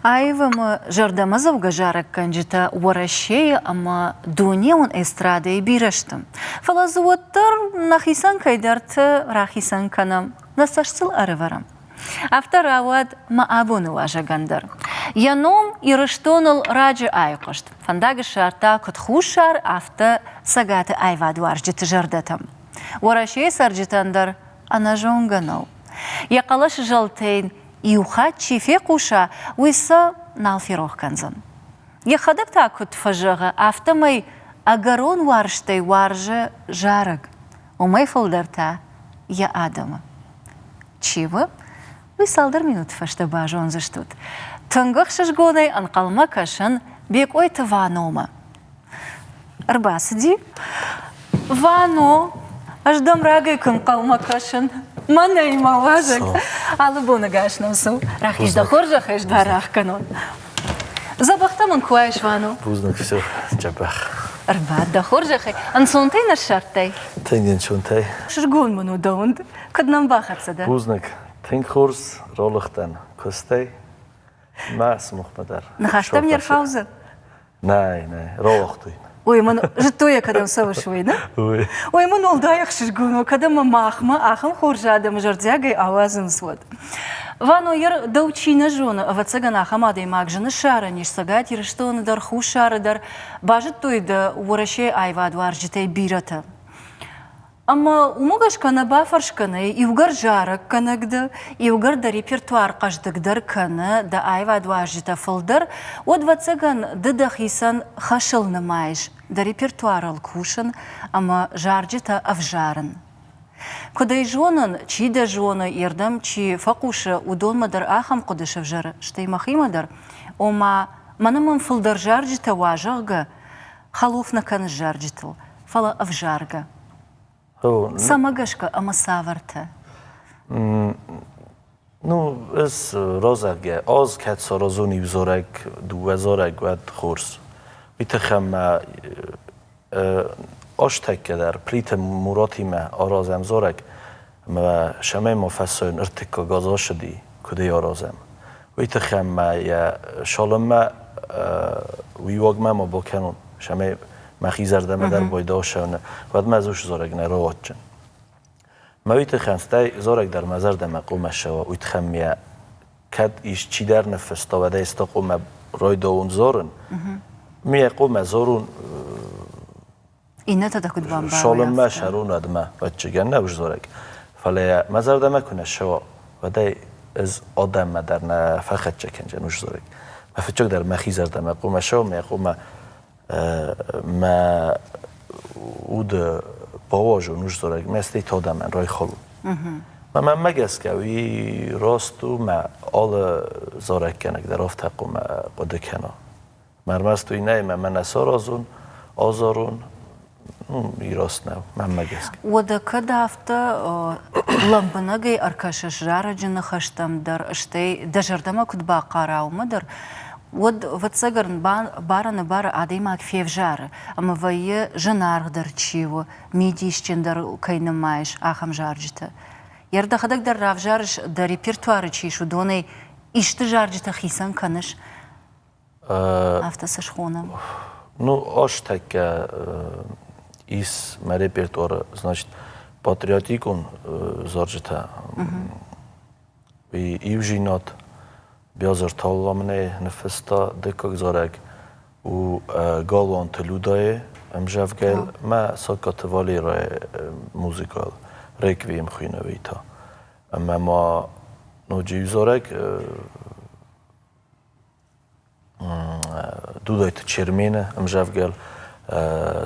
Аив ӕмӕ зӕрдӕмӕдзӕугӕ зарӕггӕнджытӕ Уӕрӕсейы ӕмӕ дунеон эстрадӕйы бирӕ сты. Фӕлӕ дзы уӕддӕр нӕхицӕн кӕйдӕрты рахицӕн кӕнӕм, нӕ цӕст сыл ӕрӕвӕрӕм. Афтӕ рауад мӕ абоны уазӕгӕн дӕр. Йӕ ном Ирыстоныл раджы айхъуыст. Фӕндаг ссардта куыд Хуссар, афтӕ Цӕгаты аивадуарзджыты зӕрдӕтӕм. Уӕрӕсейы цӕрджытӕн дӕр ӕнӕзонгӕ нӕу. Йӕ хъӕлӕсы зӕлтӕй иу хатт чи фехъуса, уый сӕ нал ферох кӕндзӕн. Йӕхӕдӕг та куыд фӕзӕгъы, афтӕмӕй ӕгӕрон уарзтӕй уарзы зарӕг, уымӕй фылдӕр та йӕ адӕмы. Чи у, уый цалдӕр минуты фӕстӕ базондзыстут. Тынг ӕхсызгонӕй ӕнхъӕлмӕ кӕсын Бекъойты Ваномӕ. Ӕрбацыди. Вано, ӕз дӕм рагӕй куы нхъӕлмӕ кӕсын. Мӕнӕй мӕ уазӕг. Алы боны гас нӕм цу. Рахиз дӕ хорзӕхӕй ӕз дарӕх кӕнон. Дзӕбӕхтӕ мын куы уаис, Вано. Бузныг, все, дзӕбӕх. Ӕрбад дӕ хорзӕхӕй. Ӕнцонтӕй нӕ ссардтай? Тынг ӕнцонтӕй. Сыргон мын у дӕ уынд. Куыд нӕм бахӕццӕ дӕ? Бузныг. Тынг хорз ролыхтӕн куыстӕй. Мӕ сымахмӕ дӕр. Ныхӕстӕм не рхаудзӕн? Нӕй, нӕй, рауагътой. Ой, мын зыдтой, кӕдӕм цӕуыс, уый, нӕ? Уый. Ой, мын уӕлдай ӕхсызгон у, кӕд ӕмӕ махмӕ ахӕм хорз адӕмы зӕрдиагӕй ауадзынц, уӕд. Вано, ер дӕу чи нӕ зоны, ӕвӕццӕгӕн, ахӕм адӕймаг зын ссарӕн ис Цӕгат Ирыстоны дӕр, Хуссары дӕр. Базыдтой дӕ Уӕрӕсейы аивадуарзджытӕй бирӕтӕ. Ӕмӕ уымӕ гӕсгӕ нӕ бафӕрсгӕ нӕй, иугӕр зарӕггӕнӕг дӕ, иугӕр дӕ репертуар хъӕздыгдӕр кӕны, дӕ аивадуарзджытӕ фылдӕр, уӕд, ӕвӕццӕгӕн, ды дӕхицӕн хӕсыл нымайыс дӕ репертуарыл кусын ӕмӕ зарджытӕ ӕвзарын. Куыд ӕй зонын, чи дӕ зоны, йе рдӕм чи фӕхъусы, уыдонмӕ дӕр ахӕм хъуыды сӕвзӕры, стӕй мӕхимӕ дӕр, ома, мӕнӕ мӕм фылдӕр зарджытӕ уа, зӕгъгӕ, хӕлоф нӕ кӕныс зарджытыл, фӕлӕ ӕвзаргӕ. Цӕмӕ гӕсгӕ ӕмӕ цавӕртӕ? Ну, ӕз розӕггӕ, ӕз кӕд саразон иу зарӕг, дыууӕ зарӕг, уӕд хорз. Уый тыххӕй мӕ азтӕккӕ дӕр Плиты Муратимӕ аразӕм зарӕг, ӕмӕ сӕмӕй ма фӕцӕуын ӕртыккаг аз ацыди, куыд ӕй аразӕм. Уый тыххӕй мӕ йӕ цалынмӕ уый уагмӕ ма бакӕнон, цӕмӕй мӕхи зӕрдӕмӕ дӕр байдасӕн, уӕдмӕ ӕз уыцы зарӕг нӕ рауадздзӕн. Мӕ уый тыххӕн стӕй зарӕг дӕр мӕ зӕрдӕмӕ хъуамӕ ссӕуа, уый тыххӕн мӕ кӕд ис чидӕр ныффыста, уӕд ӕй ста хъуамӕ райдауон зарын. Мӕ хъуамӕ зарун Иннӕтӕ дӕ куыд бамбарой? Цалынмӕ сӕрон, уӕдмӕ ӕвӕццӕгӕн нӕ уззорӕг. Фӕлӕ мӕ зӕрдӕмӕ куы нӕ ссӕуа, уӕд ӕй ӕз адӕммӕ дӕр нӕ фӕхӕццӕ кӕндзӕн уззорӕг. Мӕ фыццаг дӕр мӕхи зӕрдӕмӕ хъуамӕ ссӕуа, мӕ хъуамӕ мӕ уды бауарзон уззорӕг, мӕ стӕй та адӕмӕн райхалон. Мӕнмӕ гӕсгӕ уый раст у, мӕ алы зарӕггӕнӕг дӕр афтӕ хъуамӕ хъуыды кӕна. Ӕрмӕст уый нӕй, мӕ мӕнӕ саразун, азарун, ну, раст нӕу, мӕнмӕ гӕсгӕ. Уӕдӕ кӕд афтӕ лӕмбынӕгӕй ӕркӕсыс зарӕджы ныхӕстӕм дӕр, стӕй дӕ зӕрдӕмӕ куыд бахъара, уымӕ дӕр, уӕд, ӕвӕццӕгӕн, барӕнӕбары адӕймаг февзары ӕмӕ вӕййы зынаргъдӕр чи у, мидисджындӕр кӕй нымайыс, ахӕм зарджытӕ. Йе дӕхӕдӕг дӕр равзарыс, дӕ репертуары чи ис, уыдонӕй исты зарджытӕ хицӕн кӕныс? Афтӕ цы схонӕм? Ну, ӕз тӕккӕ ис мӕ репертуары, значит, патриотикон зарджытӕ. Уый иузинад Биазыр Талламнӕй ныффыста дыккаг зарӕг у Галуанты Людӕйы ӕмзӕвгӕйыл мӕ Сагкаты Валерӕйы музыкӕйыл «Реквием» хуыйны уый та. Ӕмӕ ма ноджы иу зарӕг Дудайты Чермены ӕмзӕвгӕ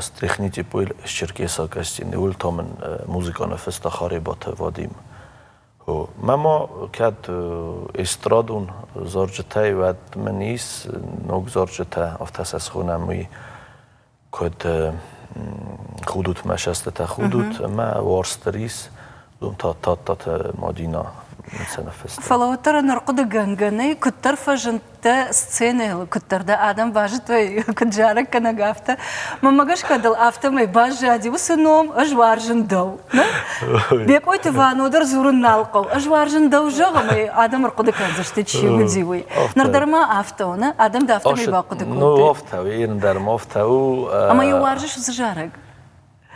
«Стряхните пыль с черкеса костяной» уый та мын музыкӕ ныффыста Харебаты Вадим. Мӕ ма кӕд эстрадон зарджытӕй, уӕд мын ис ног зарджытӕ, афтӕ сӕ схонӕм, уый куыд худут мӕ сӕстытӕ худут ӕмӕ уарзт дӕр ис. Уым та Тадтаты Мадинӕ сӕ ныффыста. Фӕлӕ уӕддӕр ӕнӕрхъуыдыгӕнгӕ нӕй, куыддӕр фӕзындтӕ сценӕйыл, куыддӕр дӕ адӕм базыдтой, куыд зарӕггӕнӕг, афтӕ. Мӕнмӕ гӕсгӕ дыл афтӕмӕй баззади уыцы ном «Ӕз уарзын дӕу». Бекъойты Вано дӕр дзурын нал хъӕуы. Ӕз уарзын дӕу зӕгъ, ӕмӕ адӕм ӕрхъуыды кӕндзысты, чи уыди, уый. Ныр дӕр ма афтӕ у, нӕ? Адӕм дӕ афтӕмӕй бахъуыды кодтой. Ну, афтӕ у, ирын дӕр ма афтӕ у. Ӕмӕ иу уарзыс уыцы зарӕг?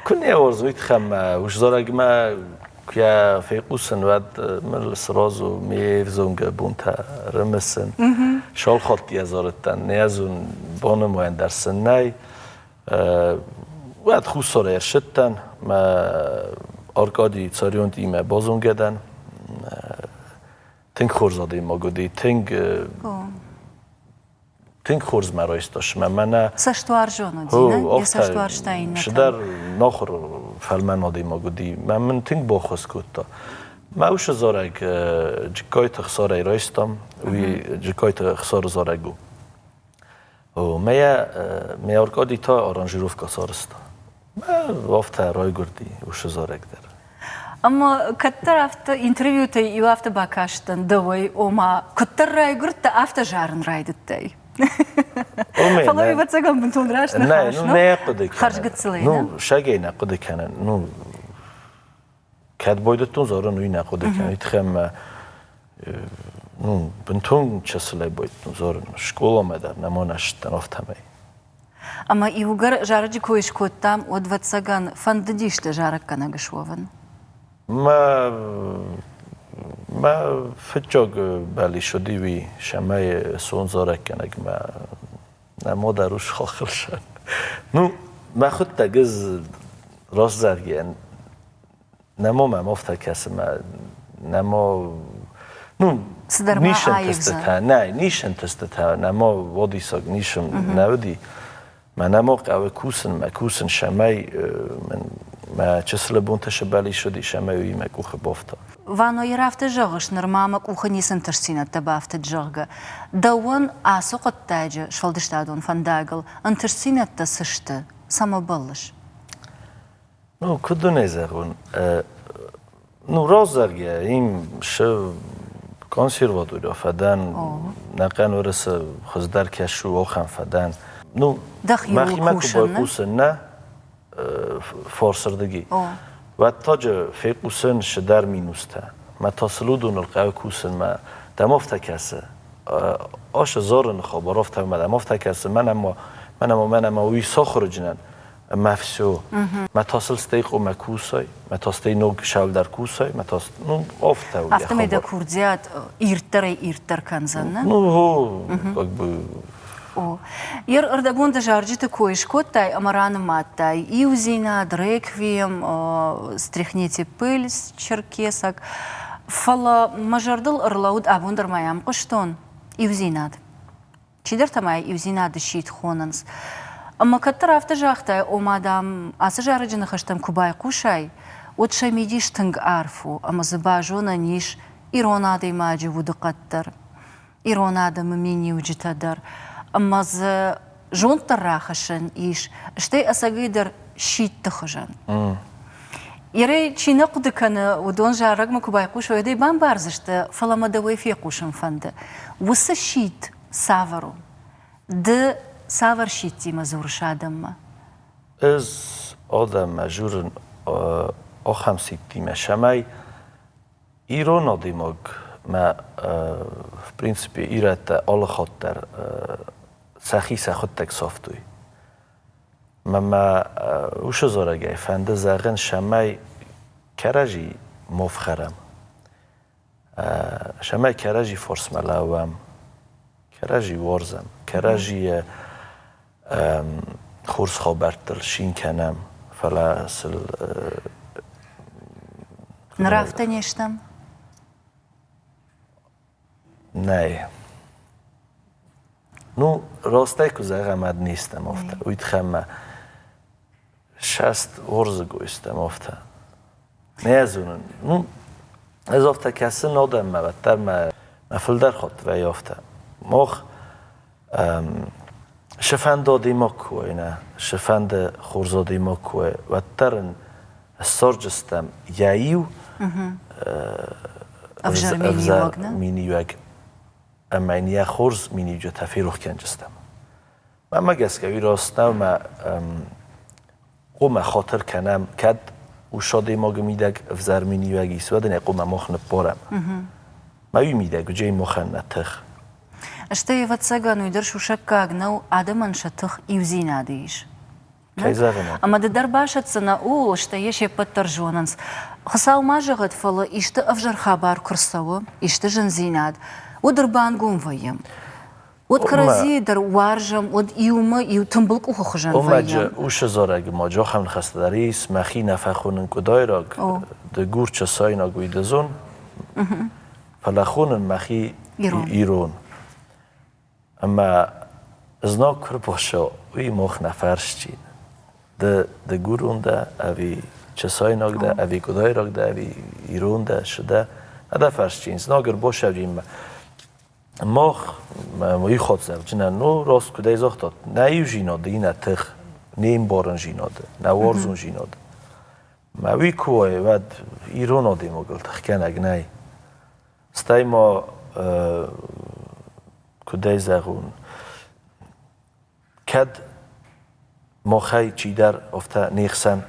Куы нӕ уарзын, уый тыххӕй мӕ ус зарӕгмӕ куы йӕ фехъусын, уӕд мыл сразу ме взонгӕ бонтӕ рымысын. Шалхатт йӕ зарыдтӕн, нӕ зон, банымайӕн дӕр сын нӕй. Уӕд Хуссарӕй ӕрсыдтӕн, мӕ Аркадий Царионтимӕ базонгӕ дӕн. Тынг хорз адӕймаг уыди, тынг тынг хорз мӕ райста мӕ мӕнӕ Цӕстуарзон уыди, нӕ? Йӕ цӕстуарзта иннӕтӕм. Цыдӕр нахуыр фӕлмӕн адӕймаг уыди. Мӕ мын тынг баххуыс кодта. Мӕ усы зарӕг Джыккайты Хсарӕй райстам. Уый Джыккайты Хсары зарӕг у. Мӕ мӕ Аркади та аранжировкӕ сарӕзта. Афтӕ райгуырди уыцы зарӕг дӕр. Ӕмӕ кӕддӕр афтӕ интервьютӕй иу афтӕ бакастӕн дӕуӕй, ома куыддӕр райгуырдтӕ, афтӕ зарын райдыдтай. Фӕлӕ ӕвӕццӕгӕн бынтон раст ныхас, ну? Нӕ хъуыды кӕнын. Хӕрзгыццылӕй, Ну, сагӕй нӕ хъуыды кӕнын. Ну, кӕд байдыдтон зарын, уый нӕ хъуыды кӕнын. Уый тыххӕй мӕ ну, бынтон чысылӕй байдыдтон зарын. Скъоламӕ дӕр нӕма нӕ ссыдтӕн, афтӕмӕй. Ӕмӕ иугӕр зарӕджы кой скодтам, уӕд, ӕвӕццӕгӕн, фӕндыдис дӕ зарӕггӕнӕг суӕвын? Мӕ, мӕ фыццаг бӕллиц уыди уый, цӕмӕй сон зарӕггӕнӕг мӕ нӕма дӕр ус хохылсӕн. Ну, мӕхуыдтӕг ӕз раст зӕгъгӕ, нӕма мӕм афтӕ кӕсы, мӕ нӕма ну, Цыдӕр ма аивдзӕн. Нӕ, ницы ӕнтыстытӕ, нӕма уадиссаг ницы нӕ уыди. Мӕнӕ ма хъӕуы кусын, мӕ кусын, цӕмӕй мын мӕ чысылы бонты сыбӕл ис уыди, цӕмӕй уый мӕ къухы бафта. Вано, йер афтӕ зӕгъыс, нырма мӕ къухы ницы ӕнтыстдзинӕдтӕ бафтыд, зӕгъгӕ. Дӕуӕн ацы хъуыддаджы сфӕлдыстадон фӕндагыл ӕнтыстдзинӕдтӕ цы сты, цӕмӕ бӕллыс? Ну, куыд дын ӕй зӕгъон, ну, раззагӕ им шы консерватория фӕдӕн, нӕхъӕн Уырысы хуыздӕр кӕсы охӕн фӕдӕн. Ну, мӕхимӕ куы байхъусын, нӕ, форсырдыги, уӕд таджы фехъусын шыдӕр минустӕ. Мӕ та сыл уыдоныл хъӕуы кусын, мӕ дӕм афтӕ кӕсы. Ашы зарыны хабар афтӕ мӕ дӕм афтӕ кӕсы, мӕн ӕмӕ мӕн ӕмӕ мӕн ӕмӕ уый сахуырджынӕн мӕ все. Мӕ та сыл стӕй къумӕ кусай, мӕ та стӕй ног сӕлдар кусай, мӕ та ну афтӕ у. Афтӕмӕй дӕ курдиат ирддӕрӕй-ирддӕр кӕндзӕн, нӕ? Ну, как бы О, ер ӕрдӕбон дӕ зарджыты кой скодтай ӕмӕ ранымадтай иудзинад, реквием, стряхните пыль с черкесок. Фӕлӕ мӕ зӕрдыл ӕрлӕууыд, абон дӕр ма йӕм хъуыстон, иудзинад. Чидӕртӕ ма иудзинады сидт хонынц. Ӕмӕ кӕддӕр афтӕ загътай, ома, дам, ацы зарӕджы ныхӕстӕм куы байхъусай, уӕд сӕ мидис тынг арф у ӕмӕ дзы базонӕн ис ирон адӕймаджы удыхъӕд дӕр, ирон адӕмы миниуджытӕ дӕр, ӕмӕ дзы зонд дӕр рахӕссӕн ис, стӕй ӕцӕгӕйдӕр сидты хуызӕн. Ерӕй чи нӕ хъуыды кӕны, уыдон зарӕгмӕ куы байхъусой, уӕд ӕй бамбардзысты, фӕлӕ мӕ дӕуӕй фехъусын фӕнды. Уыцы сидт цавӕр у? Ды цавӕр сидтимӕ дзурыс адӕммӕ? Ӕз адӕммӕ дзурын ахӕм сидтимӕ, цӕмӕй ирон адӕймаг мӕ в принципе ирӕттӕ алы хатт дӕр сӕхи сӕхуыдтӕг сӕфтой. Мӕ мӕ уыцы зарӕгӕй фӕнды зӕгъын, цӕмӕй кӕрӕдзи мо фхӕрӕм, цӕмӕй кӕрӕдзи форсмӕ лӕууӕм, кӕрӕдзи уарзӕм, кӕрӕдзийы хорз хабӕрттыл цин кӕнӕм, фӕлӕ сыл Ныр афтӕ не стӕм? Нӕй. Ну, ростӕй куы зӕгъӕм, ӕд не стӕм афтӕ. Уый тыххӕй мӕ саст уырзыгой стӕм афтӕ. Нӕ зонын. Ну, ӕз афтӕ кӕсын адӕммӕ, уӕддӕр мӕ мӕ фылдӕр хатт вӕййы афтӕ. Мах цы адӕймаг куы уай, нӕ, цыфӕнды хорз адӕймаг куы уай, уӕддӕр ын ссардзыстӕм йӕ иу. Ӕвзӕр миниуӕг ӕмӕ йын йӕ хорз миниуджытӕ ферох кӕнджыстӕм. Мӕнмӕ гӕсгӕ, уый раст нӕу ӕмӕ хъуамӕ хатыр кӕнӕм, кӕд ус адӕймагы мидӕг ӕвзӕр миниуӕг ис, уӕд ын ӕй хъуамӕ мах ныббарӕм. Мӕ уый мидӕг уыджӕй махӕн нӕ тых. Стӕй, ӕвӕццӕгӕн, уый дӕр сусӕггаг нӕу, адӕмӕн сӕ тых иудзинады ис. Кӕй зӕгъын Ӕмӕ ды дӕр басӕтдзынӕ ууыл, стӕй йӕ се ппӕт дӕр зонынц. Хуыцау ма зӕгъӕд, фӕлӕ исты ӕвзӕр хабар куы рцӕуы, исты зындзинад, уӕд ӕрбангом вӕййӕм. Уӕд кӕрӕдзийы дӕр уарзӕм, уӕд иумӕ иу тымбыл къухы хуызӕн вӕййӕм. Усы зарӕг ма ахӕм ныхӕстӕ дӕр ис, мӕхи нӕ фӕхонын къуыдайраг, дыгур чысайнаг уый ды зон, фӕлӕ хонын мӕхи ирон. Ӕмӕ знаг куы рбацӕуа, уый мах нӕ фӕрсджын. Ды дыгурон дӕ ӕви чысайнаг дӕ, ӕви къуыдайраг дӕ, ӕви ирон дӕ, цы дӕ, нӕ дӕ фӕрсджын. Знаг ӕрбацӕуджинмӕ мах уый хатдзӕгджынӕн, ну, раст куыдӕй загътат, нӕ иудзинады иннӕ тых, не мбарындзинады, нӕ уарзондзинады. Мӕ уый куы уай, уӕд ирон адӕймагыл тыхгӕнӕг нӕй. Стӕй ма, куыдӕй зӕгъон, кӕд махӕй чидӕр афтӕ не хсӕн,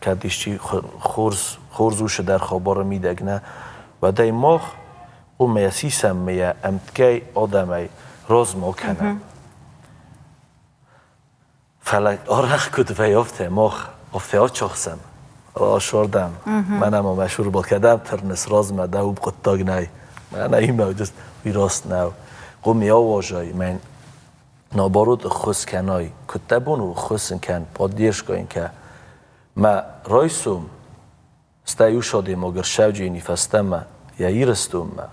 кӕд исчи хорз, хорз усы дӕр хабары мидӕг нӕ, уӕд ӕй мах уымӕ сисӕм ӕмӕ йӕ ӕмткӕй адӕмӕй размӕ кӕнӕм. Фӕлӕ арӕх куыд вӕййы афтӕ, мах афтӕ ачахсӕм, расордӕм, мӕнӕ ма мӕ сурбыл кӕдӕм тырныс, размӕ дӕ уым хъуыддаг нӕй. Мӕнӕ имӕ уый раст нӕу. Хъуым ауазай, мӕн наоборот ӕххуыс кӕнай. Куыд дӕ бон у ӕххуыс ын кӕн, поддержка йын кӕ. Мӕ райсом стӕй ус адӕймаг ӕрсӕвджыйни фӕстӕмӕ йӕ Ирыстонмӕ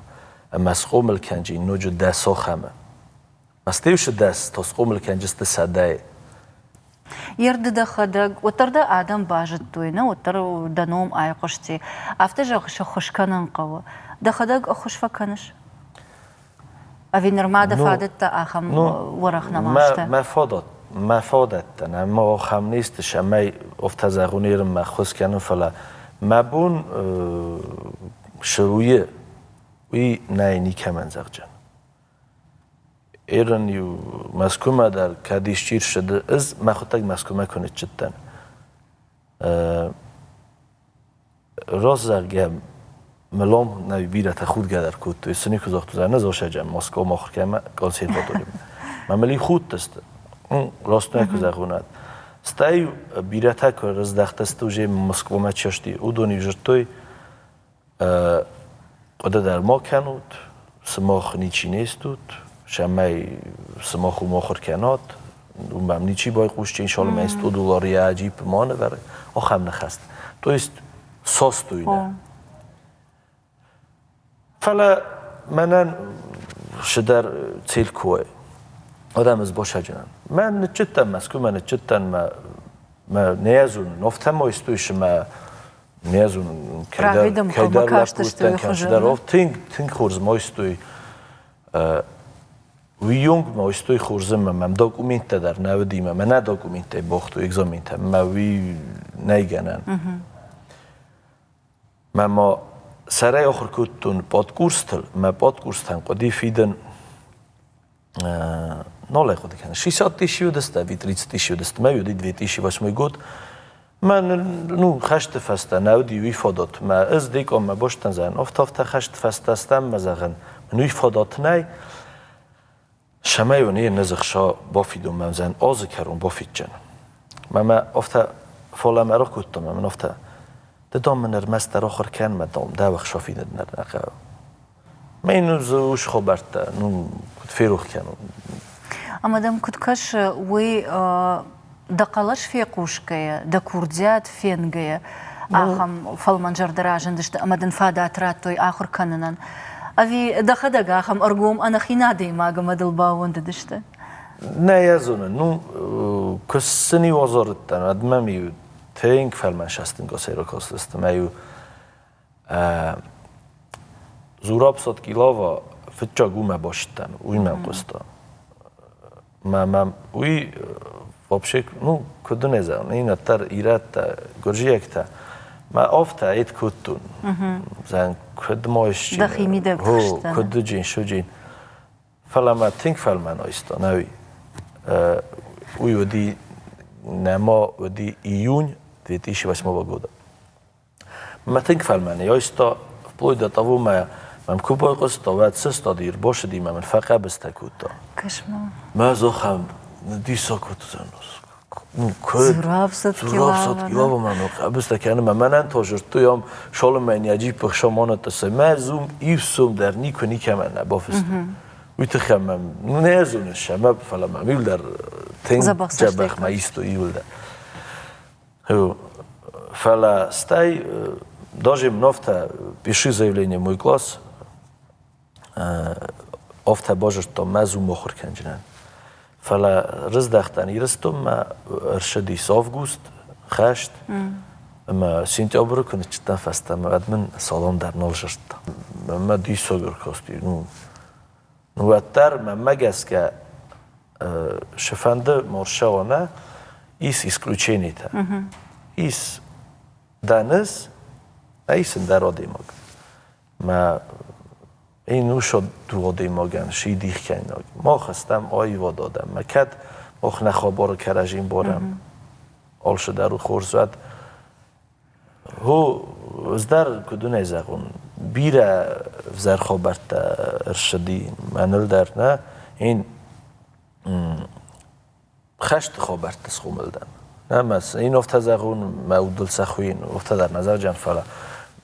ӕмӕ схъомыл кӕнджын ноджы дӕс ахӕмы. Астӕусы дӕс та схъомыл кӕнджысты сӕдӕйы. Ер ды дӕхӕдӕг, уӕддӕр дӕ адӕм базыдтой, нӕ, уӕддӕр дӕ ном айхъуысти. Афтӕ зӕгъ, сӕххуыс кӕнын хъӕуы. Дӕхӕдӕг ӕххуыс фӕкӕныс? Ӕви нырма дӕ фадӕттӕ ахӕм уӕрӕх нӕма сты? Мӕ фадат, мӕ фадӕттӕ нӕма ахӕм не сты, цӕмӕй афтӕ зӕгъон ерынмӕ ӕххуыс кӕнын, фӕлӕ мӕ бон цы уйы, уый нӕй никӕмӕн зӕгъджын. Ерын-иу Мӕскуымӕ дӕр кӕд исчи рцыд, ӕз мӕхуыдтӕг Мӕскуымӕ куы ныццыдтӕн. Раст зӕгъгӕ, мылом нӕ бирӕтӕ худгӕ дӕр кодтой. Цы никуы загътой, ӕнӕ зосӕджы Москвамӕ ахуыр кӕнӕм консерваторимӕ. Мӕ мыл худтысты. Раст нӕ куы зӕгъон, Стӕй бирӕтӕ куы рыздӕхтысты уже Москвамӕ чысти, уыдон-иу зыдтой, хъуыды дӕр ма кӕнут, сымах ничи не стут, цӕмӕй сымах уым ахуыр кӕнат, уым мӕм ничи байхъусджын, иншалла 100 доллар йӕ джипы ма нывӕры, ахӕм ныхӕстӕ. То есть состой нӕ. Фӕлӕ мӕнӕн цыдӕр цель куы уай, адӕм ӕз босаджынӕн. Мӕн ныччыдтӕн Мӕскуымӕ, ныччыдтӕн мӕ мӕ не зонын, афтӕ ма истой, мӕ не зонын, кӕйдӕр лӕппутӕн кӕцыдӕр тынг тынг хорз ма истой. Уыйонг ма истой хорз ӕмӕ мӕм документтӕ дӕр нӕ уыди, мӕ нӕ документтӕй бохтой экзаментӕ, мӕ уый нӕй гӕнӕн. Мӕ ма сӕрӕй ахуыр кодтон подкурстыл, мӕ подкурстӕн хъуыди фидын нал ӕй хъуыды кӕнын, 60 тысячи уыдысты ӕви 30 тысячи уыдысты, мӕ уыди 2008 год. Мӕ ну, хӕсты фӕстӕ нӕ уыди уый фадат. Мӕ ӕз декъонмӕ бастӕн зӕгъын, афтӕ хӕсты фӕстӕ стӕм мӕ зӕгъын, мын уый фадат нӕй, цӕмӕй уын е нӕ бафидон мӕм зӕгъын, азы кӕрон бафидджын. Мӕ мӕ афтӕ фалӕ мӕ ракодта, мӕ мын афтӕ, ды дам мын ӕрмӕстдӕр ахуыр кӕн, мӕ дам дӕ ӕхца фидын нӕ хъӕуы. Мӕ ну дзы ус хабӕрттӕ, ну, куыд ферох кӕнон. Ӕмӕ дӕм куыд кӕсы, уый дӕ хъӕлӕс фехъусгӕйӕ, дӕ курдиат фенгӕйӕ, ахӕм фӕлмӕнзӕрдӕ разындысты ӕмӕ дын фадат радтой ахуыр кӕнынӕн? Ӕви дӕхӕдӕг ахӕм ӕргом ӕнӕхин адӕймаг ӕмӕ дыл баууӕндыдысты? Нӕ йӕ зонын. Ну, куы сын-иу азарыдтӕн, уӕд мӕм-иу тынг фӕлмӕн сӕстынгасӕй ракастысты. Мӕ-иу Зураб Соткилава фыццаг уымӕ басыдтӕн, уый мӕм хъуыста. Мӕ мӕм уый вообще, ну, куыд дын ӕй зӕгъын, иннӕтӕ дӕр ирӕттӕ, гуырдзиӕгтӕ. Мӕ афтӕ ӕд кодтон. Зӕн куыд ма исчи. Дӕхимидӕг тыхстӕн. Куыд уджин, суджин. Фӕлӕ мӕ тынг фӕлмӕн айста, нӕуи. Уый уыди, нӕма уыди июнь 2008 года. Мӕ тынг фӕлмӕн айста, вплоть до того мӕ мӕм куы байхъуыста, уӕд сыстади, ӕрбацыди мӕ мын фӕхъӕбыстӕ кодта. Кӕс-ма. Мӕ зохӕн диссаг кодта. Зураб мӕ хъӕбыстӕ кӕны мӕ мӕнӕн та зырдтой ам Шолымӕн йӕ джиппы хсӕмонӕттӕ сӕ мӕ зум иу сом дӕр никуы никӕмӕн нӕ бафыстон. Уый тыххӕй мӕм нӕ зонын сӕ, фӕлӕ мӕм иуылдӕр тынг дзӕбӕх мӕ истой иуылдӕр. Фӕлӕ стӕй даже мновтӕ пиши заявление мой класс, афтӕ базыдтам мӕ зум ахуыр кӕнджынӕн. Фӕлӕ рыздӕхтӕн Ирыстонмӕ, ӕрсыдис август, хӕст, ӕмӕ сентябры куы ныццыдтӕн фӕстӕмӕ, уӕд мын салам дӕр нал зардта. Мӕ диссаг ӕркасти. Ну, уӕддӕр мӕнмӕ гӕсгӕ цы фӕнды ма рцӕуа, ис исключенитӕ. Ис дӕн ӕз, ис ӕндӕр адӕймаг. Мӕ ин усод адӕймагӕн си дихкӕнинаг. Мах стӕм аивад адӕм. Мӕ кӕд мах нӕ хабары кӕрӕдзи ӕмбарӕм, алцыдӕр у хорз, уӕд Хо, ӕз дӕр куыд уын ӕй зӕгъон, бирӕ ӕвзӕр хабӕрттӕ ӕрцыди мӕныл дӕр, нӕ? Ин хӕсты хабӕртты схъомыл дӕн. Ӕмӕ ин афтӕ зӕгъон, мӕ удыл сӕ хуыйын, афтӕ дӕр нӕ зӕгъджан, фӕлӕ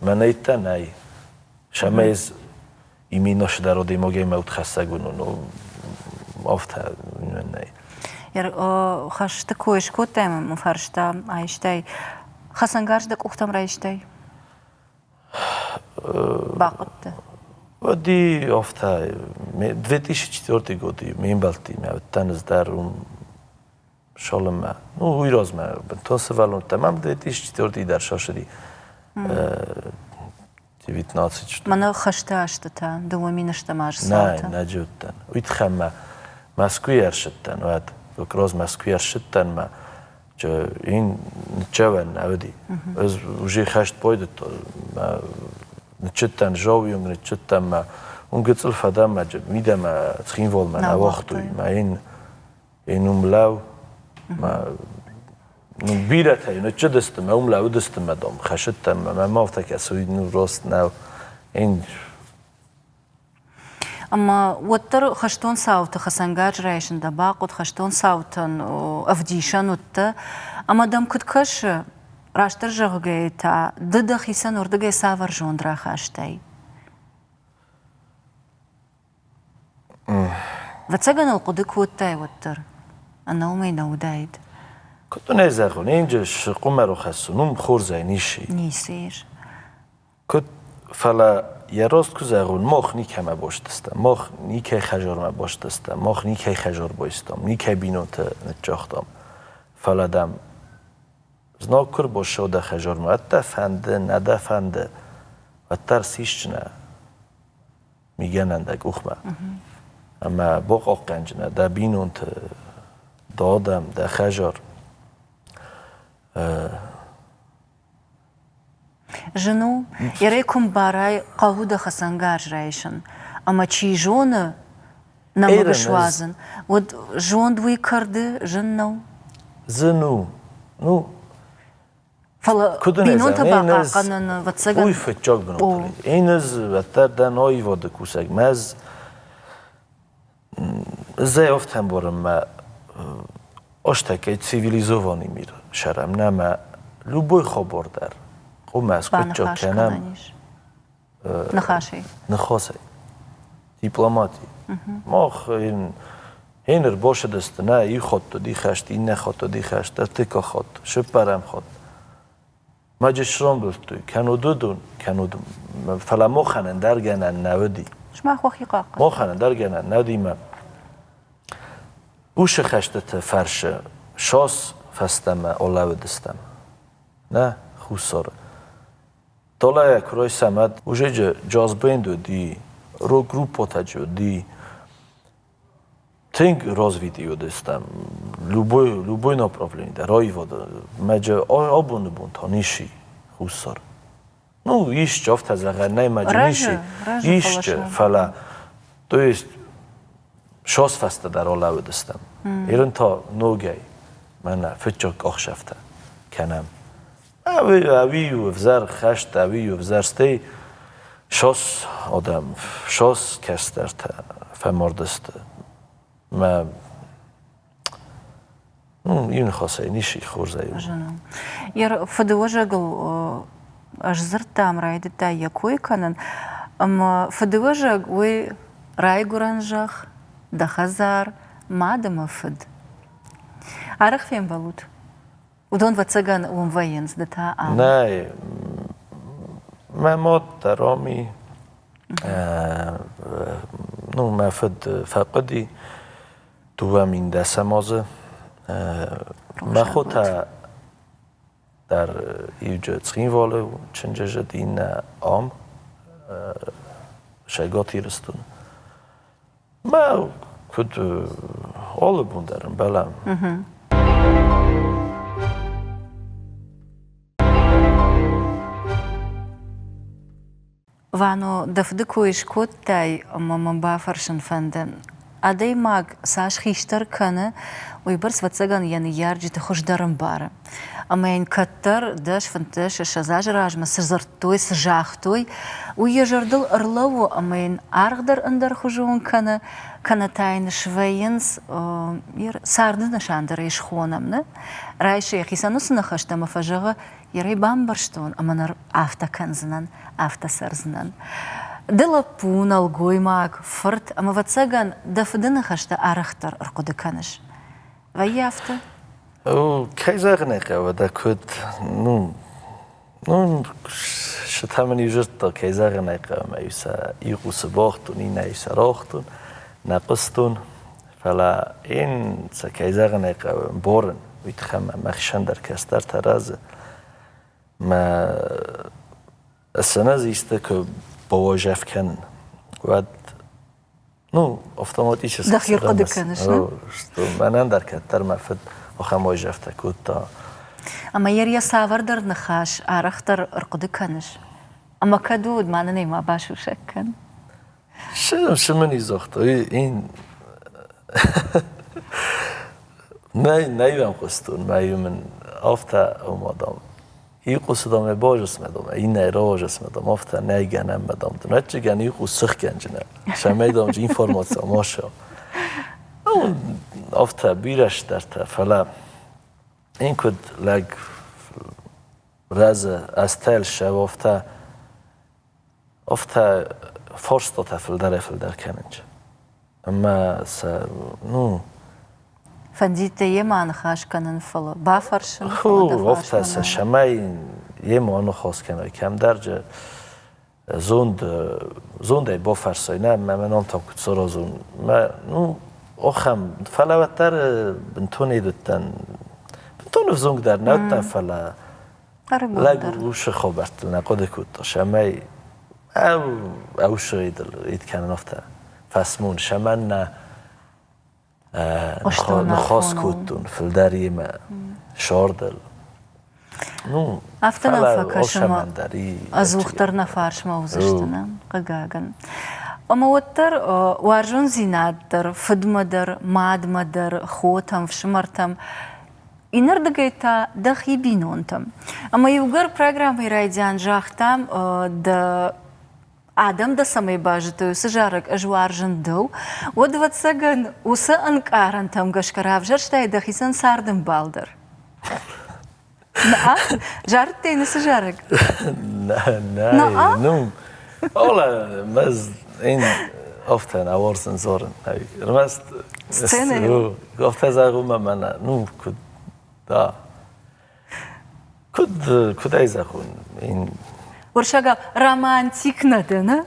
мӕнӕ иттӕ нӕй. Сӕмӕ ӕз именно цыдӕр адӕймагӕй мӕ удхӕссӕг уынон, афтӕ нӕй. Хӕсты кой скодтай ӕмӕ фарста айстай. Хӕцӕнгарз дӕ къухтӕм райстай? Бахъуыдтӕ? Уӕди афтӕ, 2004 годы ме мбӕлттимӕ уыдтӕн ӕз дӕр уым Шолыммӕ. Ну, уый размӕ бынтон сывӕллӕттӕ мӕм 2004 дӕр сасыди. 19 Мӕнӕ хӕсты азты та, 2000 азы цауты. Нӕ, нӕ уыдтӕн. Уый тыххӕй мӕ Мӕскуыйы ӕрсыдтӕн уӕд. Как раз Мӕскуыйы ӕрсыдтӕн мӕ ин ныччӕвӕн нӕ уыди. Ӕз уже хӕст байдыдтон. Ныччыдтӕн Жауйонг, ныччыдтӕн мӕ уым гыццыл фӕдӕн мӕ мидӕмӕ Цхинвалмӕ нӕ уагътой. Мӕ ин ин уым лӕу мӕ ну бирӕтӕ ныччыдысты мӕ уым лӕууыдысты мӕ дам хӕсыдтӕн мӕ мӕм афтӕ кӕсы уый ну раст нӕу ин Ӕмӕ уӕддӕр хӕстон цауты хӕцӕнгарз райсын дӕ бахъуыд, хӕстон цаутӕн ӕвдисӕн уыдтӕ. Ӕмӕ дӕм куыд кӕсы, растдӕр зӕгъгӕйӕ та, ды дӕхицӕн уырдыгӕй цавӕр зонд рахастай? Ӕвӕццӕгӕн ыл хъуыды кодтай уӕддӕр, ӕнӕ уымӕй нӕ уыдаид. Куыд дын ӕй зӕгъон, инджы къуымӕру хӕссын, уым хорзӕй ницы. Ницы ис. Куыд, фӕлӕ йӕ рост куы зӕгъон, мах никӕмӕ бостыстӕм, мах никӕй хӕзормӕ бостыстӕм, мах никӕй хӕзор байстам, никӕй бинонты ныццагътам. Фӕлӕ, дам, знаг куы рбассӕуы дӕ хӕзормӕ, уӕд дӕ фӕнды, нӕ дӕ фӕнды, уӕддӕр сисджынӕ мигӕнӕн дӕ къухмӕ. Ӕмӕ бахъахъхъӕнджынӕ дӕ бинонты, дӕ адӕм, дӕ хӕзар. Зын у, Ирӕй куы мбарай, хъӕуы дӕ хӕцӕнгарз райсын, ӕмӕ чи зоны, нӕмыг суадзын, уӕд зонд уый кӕрды, зын нӕу? Зын у. Ну, Фӕлӕ бинонтӕ бахъахъхъӕнын, ӕвӕццӕгӕн... Уый фыццаг бынаты. Ин ӕз уӕддӕр дӕн аивады кусӕг. Мӕ ӕз Ӕз афтӕ ӕмбарын мӕ астӕккӕй цивилизованный мир сӕрӕм, нӕ мӕ любой хабар дӕр хъуамӕ скъуыддзаг кӕнӕм ныхасӕй. Ныхасӕй. Дипломати. Мах ин ӕрбацыдысты, нӕ иу хатт уыди хӕст, иннӕ хатт уыди хӕст, ӕртыккаг хатт, цыппӕрӕм хатт. Маджы срамбылдтой, кӕннод уыдон, кӕннод, фӕлӕ махӕн ӕндӕр гӕнӕн нӕ уыди. Сымах уӕхи хъахъхъӕд. Махӕн ӕндӕр гӕнӕн нӕ уыди мӕ усы хӕстыты фӕрсы сос фӕстӕмӕ олӕуыдыстӕм. Нӕ, Хуссары. Толӕйӕ куы райсӕм, уӕд ужеджы джаз-бенд уыди, рок-группӕтӕ уыди, Тынг развитый уыдыстӕм любой, любой направлении дӕр аивады. Мӕджы абоны бон та ницы. Хуссар. Ну, исчи, афтӕ зӕгъӕн нӕй ма ницы. Исчи, фӕлӕ, то есть, сос фӕстӕдӕр алӕууыдыстӕм. Ирын та ногӕй, мӕнӕ фыццаг къахсӕфтӕ кӕнӕм. Ӕви у ӕвзӕр хӕст, ӕви у ӕвзӕр, стӕй сос адӕм, сос кӕстӕртӕ фӕмардысты. Мӕ Ну, иу ныхасӕй ницы хорзӕй у. Йӕ фыдыуӕзӕгыл ӕз дзырдтам, райдыдта йӕ кой кӕнын. Ӕмӕ фыдыуӕзӕг уый райгуырӕн зӕхх, дӕ хӕдзар, мад ӕмӕ фыд. Арӕх фембӕлут? Уыдон, ӕвӕццӕгӕн, уым вӕййынц, ды та ам. Нӕй, мӕ мад дӕр ам и. Ну, мӕ фыд фӕхъуыди 2010 азы. Мӕ хотӕ дӕр иуджы Цхинвалы чынджызыд, иннӕ ам, Цӕгат Ирыстоны. Мӕ куыд алы бон дӕр ӕмбӕлӕм. Вано, дӕ фыды кой скодтай ӕмӕ мӕ бафӕрсын фӕнды. Адӕймаг цас хистӕр кӕны, уыйбӕрц, ӕвӕццӕгӕн, йӕ ныййарджыты хуыздӕр ӕмбары. Ӕмӕ йын кӕддӕр 10, 15, 20 азы размӕ цы дзырдтой, цы загътой, уый йӕ зӕрдыл ӕрлӕууы ӕмӕ йын аргъ дӕр ӕндӕрхуызон кӕны, кӕнӕ та йын свӕййынц царды нысан дӕр ӕй схонӕм, нӕ? Райсы йӕхицӕн уыцы ныхӕстӕ ӕмӕ фӕзӕгъы, Йӕ бамбӕрстон ӕмӕ ныр афтӕ кӕндзынӕн, афтӕ цӕрдзынӕн. Ды лӕппу, нӕлгоймаг, фырт ӕмӕ, ӕвӕццӕгӕн, дӕ фыды ныхӕстӕ арӕхдӕр ӕрхъуыды кӕныс. Вӕййы афтӕ? Кӕй зӕгъын ӕй хъӕуы, дӕ куыд, ну, ну, сытӕ мын иу зыдта, кӕй зӕгъын ӕй хъӕуы, мӕ-иу сӕ иу хъусы богътон, иннӕ-иу сӕ рохтон, нӕ хъуыстон. Фӕлӕ ин сӕ, кӕй зӕгъын ӕй хъӕуы, ӕмбарын, уый тыххӕй мӕ мӕхицӕн дӕр кӕстӕртӕ рӕзы. Мӕ ӕз исты куы бауайзӕф кӕнын, уӕд ну, автоматически Дӕхи ӕрхъуыды кӕныс, нӕ? Что мӕнӕн дӕр кӕддӕр мӕ фыд ахӕм уайзӕфтӕ кодта. Ӕмӕ йӕ цавӕрдӕр ныхас арӕхдӕр ӕрхъуыды кӕныс? Ӕмӕ кӕд уыд, ма нын ӕй ма басусӕг кӕн. Цы мын и загъта, ин нӕ нӕ йӕм хъуыстон, мӕ мын афтӕ ома дам Иу дам базысмӕ дам, иннӕ разысмӕ дам, афтӕ нӕй гӕнӕн мӕ дам, дынӕтчыгӕн иу хъус сыхгӕнджынӕ, цӕмӕй дам информаци ма Афтӕ бирӕ стӕртӕ, фӕлӕ ин куыд лӕг рӕзы, астӕл ссӕуы, афтӕ афтӕ фарстатӕ фылдӕрӕй-фылдӕр кӕнынц. Ӕмӕ сӕ, ну... Фӕндид дӕ йемӕ аныхас кӕнын, фӕлӕ бафӕрсын, Афтӕ сӕ цӕмӕй йемӕ аныхас кӕной, кӕмдӕр же зонд, зондӕй бафӕрсой, нӕ, мӕ мӕнӕн та куыд саразон. Мӕ, ну, ахӕм, фӕлӕ уӕддӕр бынтон уыдтӕн, бынтон ӕвзонг дӕр нӕ уыдтӕн, фӕлӕ лӕг усы хабӕрттыл нӕ хъуыды кодта, цӕмӕй ӕвсыйдыл ид кӕнын афтӕ фӕсмон, цӕмӕн нӕ ныхас кодтон фылдӕр йемӕ сордыл. Ну, афтӕ нӕм фӕкӕсы ӕмӕ ӕдзухдӕр нӕ фарсмӕ уыдзысты, нӕ, хъыгагӕн. Ӕмӕ уӕддӕр уарзондзинад дӕр, фыдмӕ дӕр, мадмӕ дӕр, хотӕм, фсымӕртӕм Иннӕрдыгӕй та дӕхи бинонтӕм. Ӕмӕ иугӕр программӕйы райдиан загътам, дӕ адӕм дӕ цӕмӕй базыдтой, уыцы зарӕг «Ӕз уарзын дӕу», уӕд, ӕвӕццӕгӕн, уыцы ӕнкъарӕнтӕм гӕсгӕ равзӕрстай дӕхицӕн цардӕмбал дӕр. Нӕ? Зарыдтӕ йын уыцы зарӕг? Нӕ, нӕ, ну, Ола, мӕз ин афтӕ нӕ уарзын дзорын. Ӕрмӕст сценӕйыл. Афтӕ зӕгъун мӕ мӕнӕ, ну, куд, да. Куд, куд ӕй зӕгъун? Уырыссагау романтик нӕ дӕ, нӕ?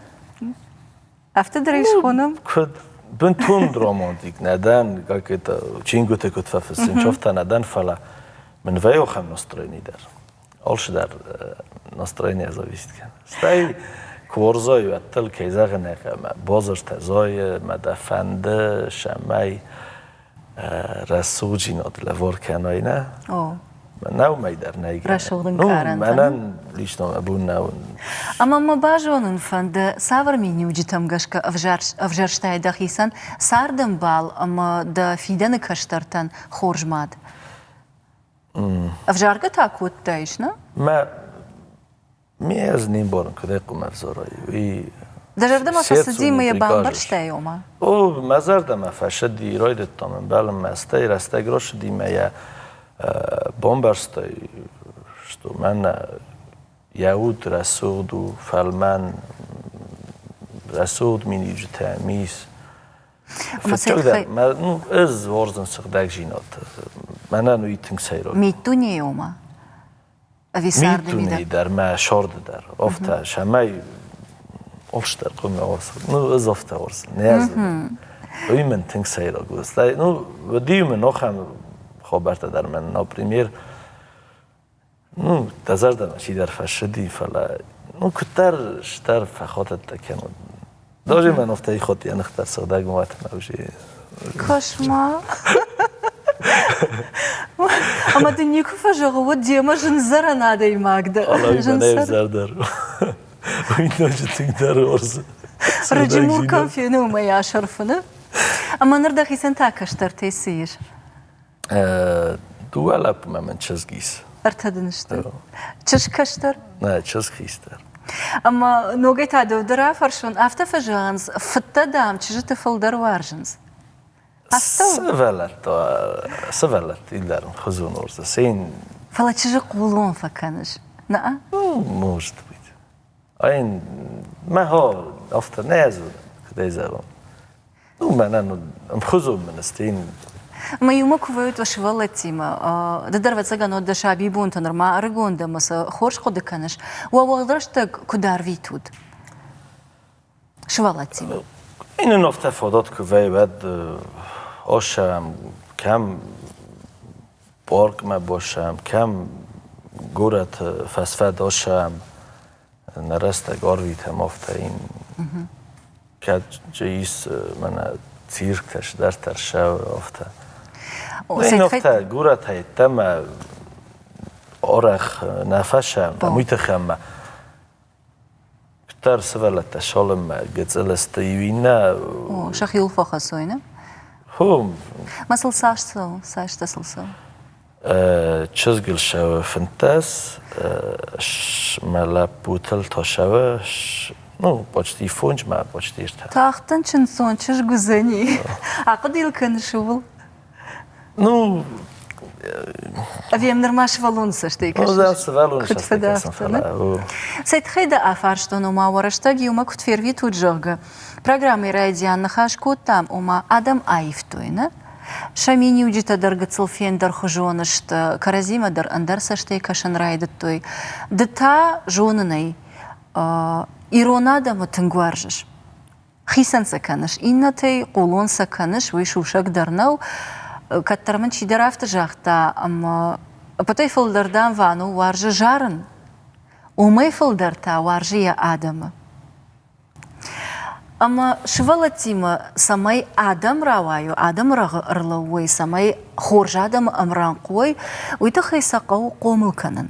Афтӕ дӕр ӕй схонӕм? Куд бынтон романтик нӕ дӕн, как это, чингуыты куыд фӕфыссынц, афтӕ нӕ дӕн, фӕлӕ мын вӕййы ахӕм настроени дӕр. Алцыдӕр настроение зависит кӕны. Стӕй куы уарзай, уӕддӕр, кӕй зӕгъын ӕй хъӕуы, мӕ базыртӕ зайы, мӕ дӕ фӕнды, цӕмӕй рӕсугъддзинад лӕвар кӕнай, нӕ? О. Мӕнӕ уымӕй дӕр нӕй. Рӕсугъд ӕнкъарӕнтӕ. Мӕнӕн лично мӕ бон нӕу. Ӕмӕ мӕ базонын фӕнды, цавӕр миниуджытӕм гӕсгӕ ӕвзӕрстай дӕхицӕн цардӕмбал ӕмӕ дӕ фидӕны кӕстӕртӕн хорз мад? Ӕвзаргӕ та кодтаис, нӕ? Мӕ Ме ӕз не мбарын, куыд ӕй хъуамӕ ӕвзарай, уый. Дӕ зӕрдӕмӕ фӕцыди мӕ йӕ бамбӕрстай, ома? О, мӕ зӕрдӕмӕ фӕцыди, райдыдтам ӕмбӕлынмӕ, стӕй рӕстӕг рацыди мӕ йӕ бамбӕрстай, что мӕнӕ йӕ уд рӕсугъд у, фӕлмӕн, рӕсугъд миниуджытӕ мис. Фыццагдӕр, ну, ӕз уарзын сыгъдӕгдзинад. Мӕнӕн уый тынг сӕйраг. Миддунейы ома? Ӕви царды мидӕг? дӕр мӕ сорды дӕр. Офтӕ, сӕмӕй офстӕр хъуымӕ уарзын. Ну, ӕз офтӕ уарзын. Не ӕз. Уый мын тынг сӕйраг у. Стӕй, ну, уыди мын ахӕм хабӕрттӕ дӕр мӕн, например, ну, дӕ зӕрдӕмӕ чидӕр фӕсыди, фӕлӕ, ну, куыддӕр стӕр фӕхатыдтӕ кӕнон. Даже мӕн офтӕ ихот йӕ ныхтӕ сыгъдӕг уатмӕ уже. Кошмар. Ӕмӕ дын никуы фӕзӕгъы, уӕд демӕ зындзӕрӕн адӕймаг дӕ. Мӕнӕй ӕвзӕрдӕр. Уый ноджы тынгдӕр уарзы. Рыджы мур кӕм фены, уымӕй асӕрфыны. Ӕмӕ ныр дӕхицӕн та кӕстӕртӕй цы ис? Дыууӕ лӕппумӕ мын чызг ис. Ӕртӕ дын сты. Чызг кӕстӕр? Нӕ, чызг хистӕр. Ӕмӕ ногӕй та дӕу дӕр афӕрсон, афтӕ фӕзӕгъынц, фыдтӕ, дам, чызджыты фылдӕр уарзынц. Афтӕ у? Сывӕллӕттӕ, сывӕллӕтты иннӕрын хуызон уарзы. Сен... Фӕлӕ чызджы хъулон фӕкӕныс, нӕ? Ну, может быть. Айн, мӕ хо афтӕ нӕ зонын, куыд ӕй зӕгъон. Ну, мӕнӕн ӕмхуызон мын сты. Мӕ иумӕ куы вӕййут уӕ сывӕллӕттимӕ, ды дӕр, ӕвӕццӕгӕн, уӕд дӕ сабибонтӕ нырма ӕрыгон дӕ ӕмӕ сӕ хорз хъуыды кӕныс. Уӕ уӕгъд рӕстӕг куыд арвитут сывӕллӕттимӕ? Иннӕ афтӕ фадат куы вӕййы, уӕд ассӕм, кӕм паркмӕ бассӕм, кӕм горӕты фӕсфӕд ассӕм, нӕ рӕстӕг арвитӕм афтӕ ин кӕд ис мӕнӕ цирктӕ цыдӕртӕ ссӕуы афтӕ. Афтӕ горӕтӕй ӕддӕмӕ арӕх нӕ фӕсӕм, уый тыххӕй ӕмӕ куыддӕр сывӕллӕттӕ цалынмӕ гыццыл сты, иу иннӕ О, сӕхиуыл фӕхӕцой, нӕ? Хо. Ма сыл цас цӕуы, цастӕ сыл цӕуы? Чызгыл ссӕуы 15, мӕ лӕппутыл та ссӕуы, ну, почти фондз мӕ почти ӕртӕ. Тагъд дын чындздзон чызг уыдзӕни. Ахъуыды йыл кӕныс ууыл? Ну, Ӕви йӕм нырма сывӕллоны цӕстӕй кӕсыс? Ну, сывӕллоны цӕстӕй кӕсын, фӕлӕ... Цӕй тыххӕй дӕ афарстон, ома уӕ рӕстӕг иумӕ куыд фервитут, зӕгъгӕ. Программӕйы райдиан ныхас кодтам, ома адӕм аивтой, нӕ? Сӕ миниуджытӕ дӕр гыццыл фендӕрхуызон сты, кӕрӕдзимӕ дӕр ӕндӕр цӕстӕй кӕсын райдыдтой. Ды та, зонын ӕй, ирон адӕмы тынг уарзыс. Хицӕн сӕ кӕныс, иннӕтӕй хъулон сӕ кӕныс, уый сусӕг дӕр нӕу. Кӕддӕр мын чидӕр афтӕ загъта, ӕмӕ ӕппӕтӕй фылдӕр, дам, Вано уарзы зарын, уымӕй фылдӕр та уарзы йӕ адӕмы. Ӕмӕ сывӕллӕттимӕ цӕмӕй адӕм рауайой, адӕмы рӕгъы ӕрлӕууой, цӕмӕй хорз адӕмы ӕмрӕнхъ уой, уый тыххӕй сӕ хъӕуы хъомыл кӕнын.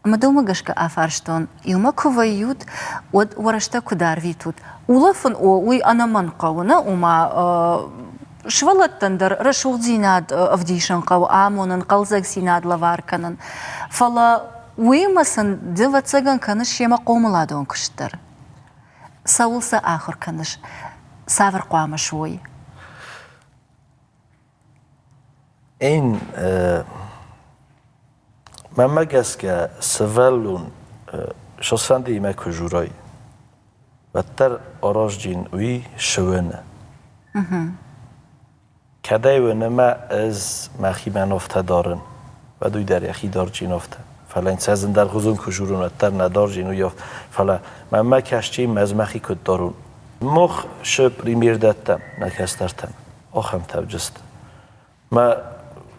Ӕмӕ дӕумӕ гӕсгӕ афарстон, иумӕ куы вӕййут, уӕд уӕ рӕстӕг куыд арвитут? Улӕфын, о, уый ӕнӕмӕнг хъӕуы, нӕ, ома сывӕллӕттӕн дӕр рӕсугъддзинад ӕвдисын хъӕуы, амонын, хъӕлдзӕгдзинад лӕвар кӕнын. Фӕлӕ уыимӕ сын ды, ӕвӕццӕгӕн, кӕныс семӕ хъомыладон куыст дӕр. Цӕуыл сӕ ахуыр кӕныс? Цавӕр хъуамӕ суой? Ин мӕнмӕ гӕсгӕ сывӕллон Сосландиимӕ куы журай, уӕддӕр аразджын уый сывӕны. Кӕдӕй уынӕмӕ ӕз мӕхимӕ нофтӕ дарын, уӕд уый дӕр йӕхи дарджин офтӕ. Фӕлӕ йын сӕ зындӕргъуызон куы журон, уӕддӕр нӕ дарджин уый офт. Фӕлӕ мӕнмӕ кӕсджи ӕз мӕхи куыд дарун? Мах шы премьер дӕттӕм нӕ кӕстӕртӕн, ахӕмтӕ уыдысты. Мӕ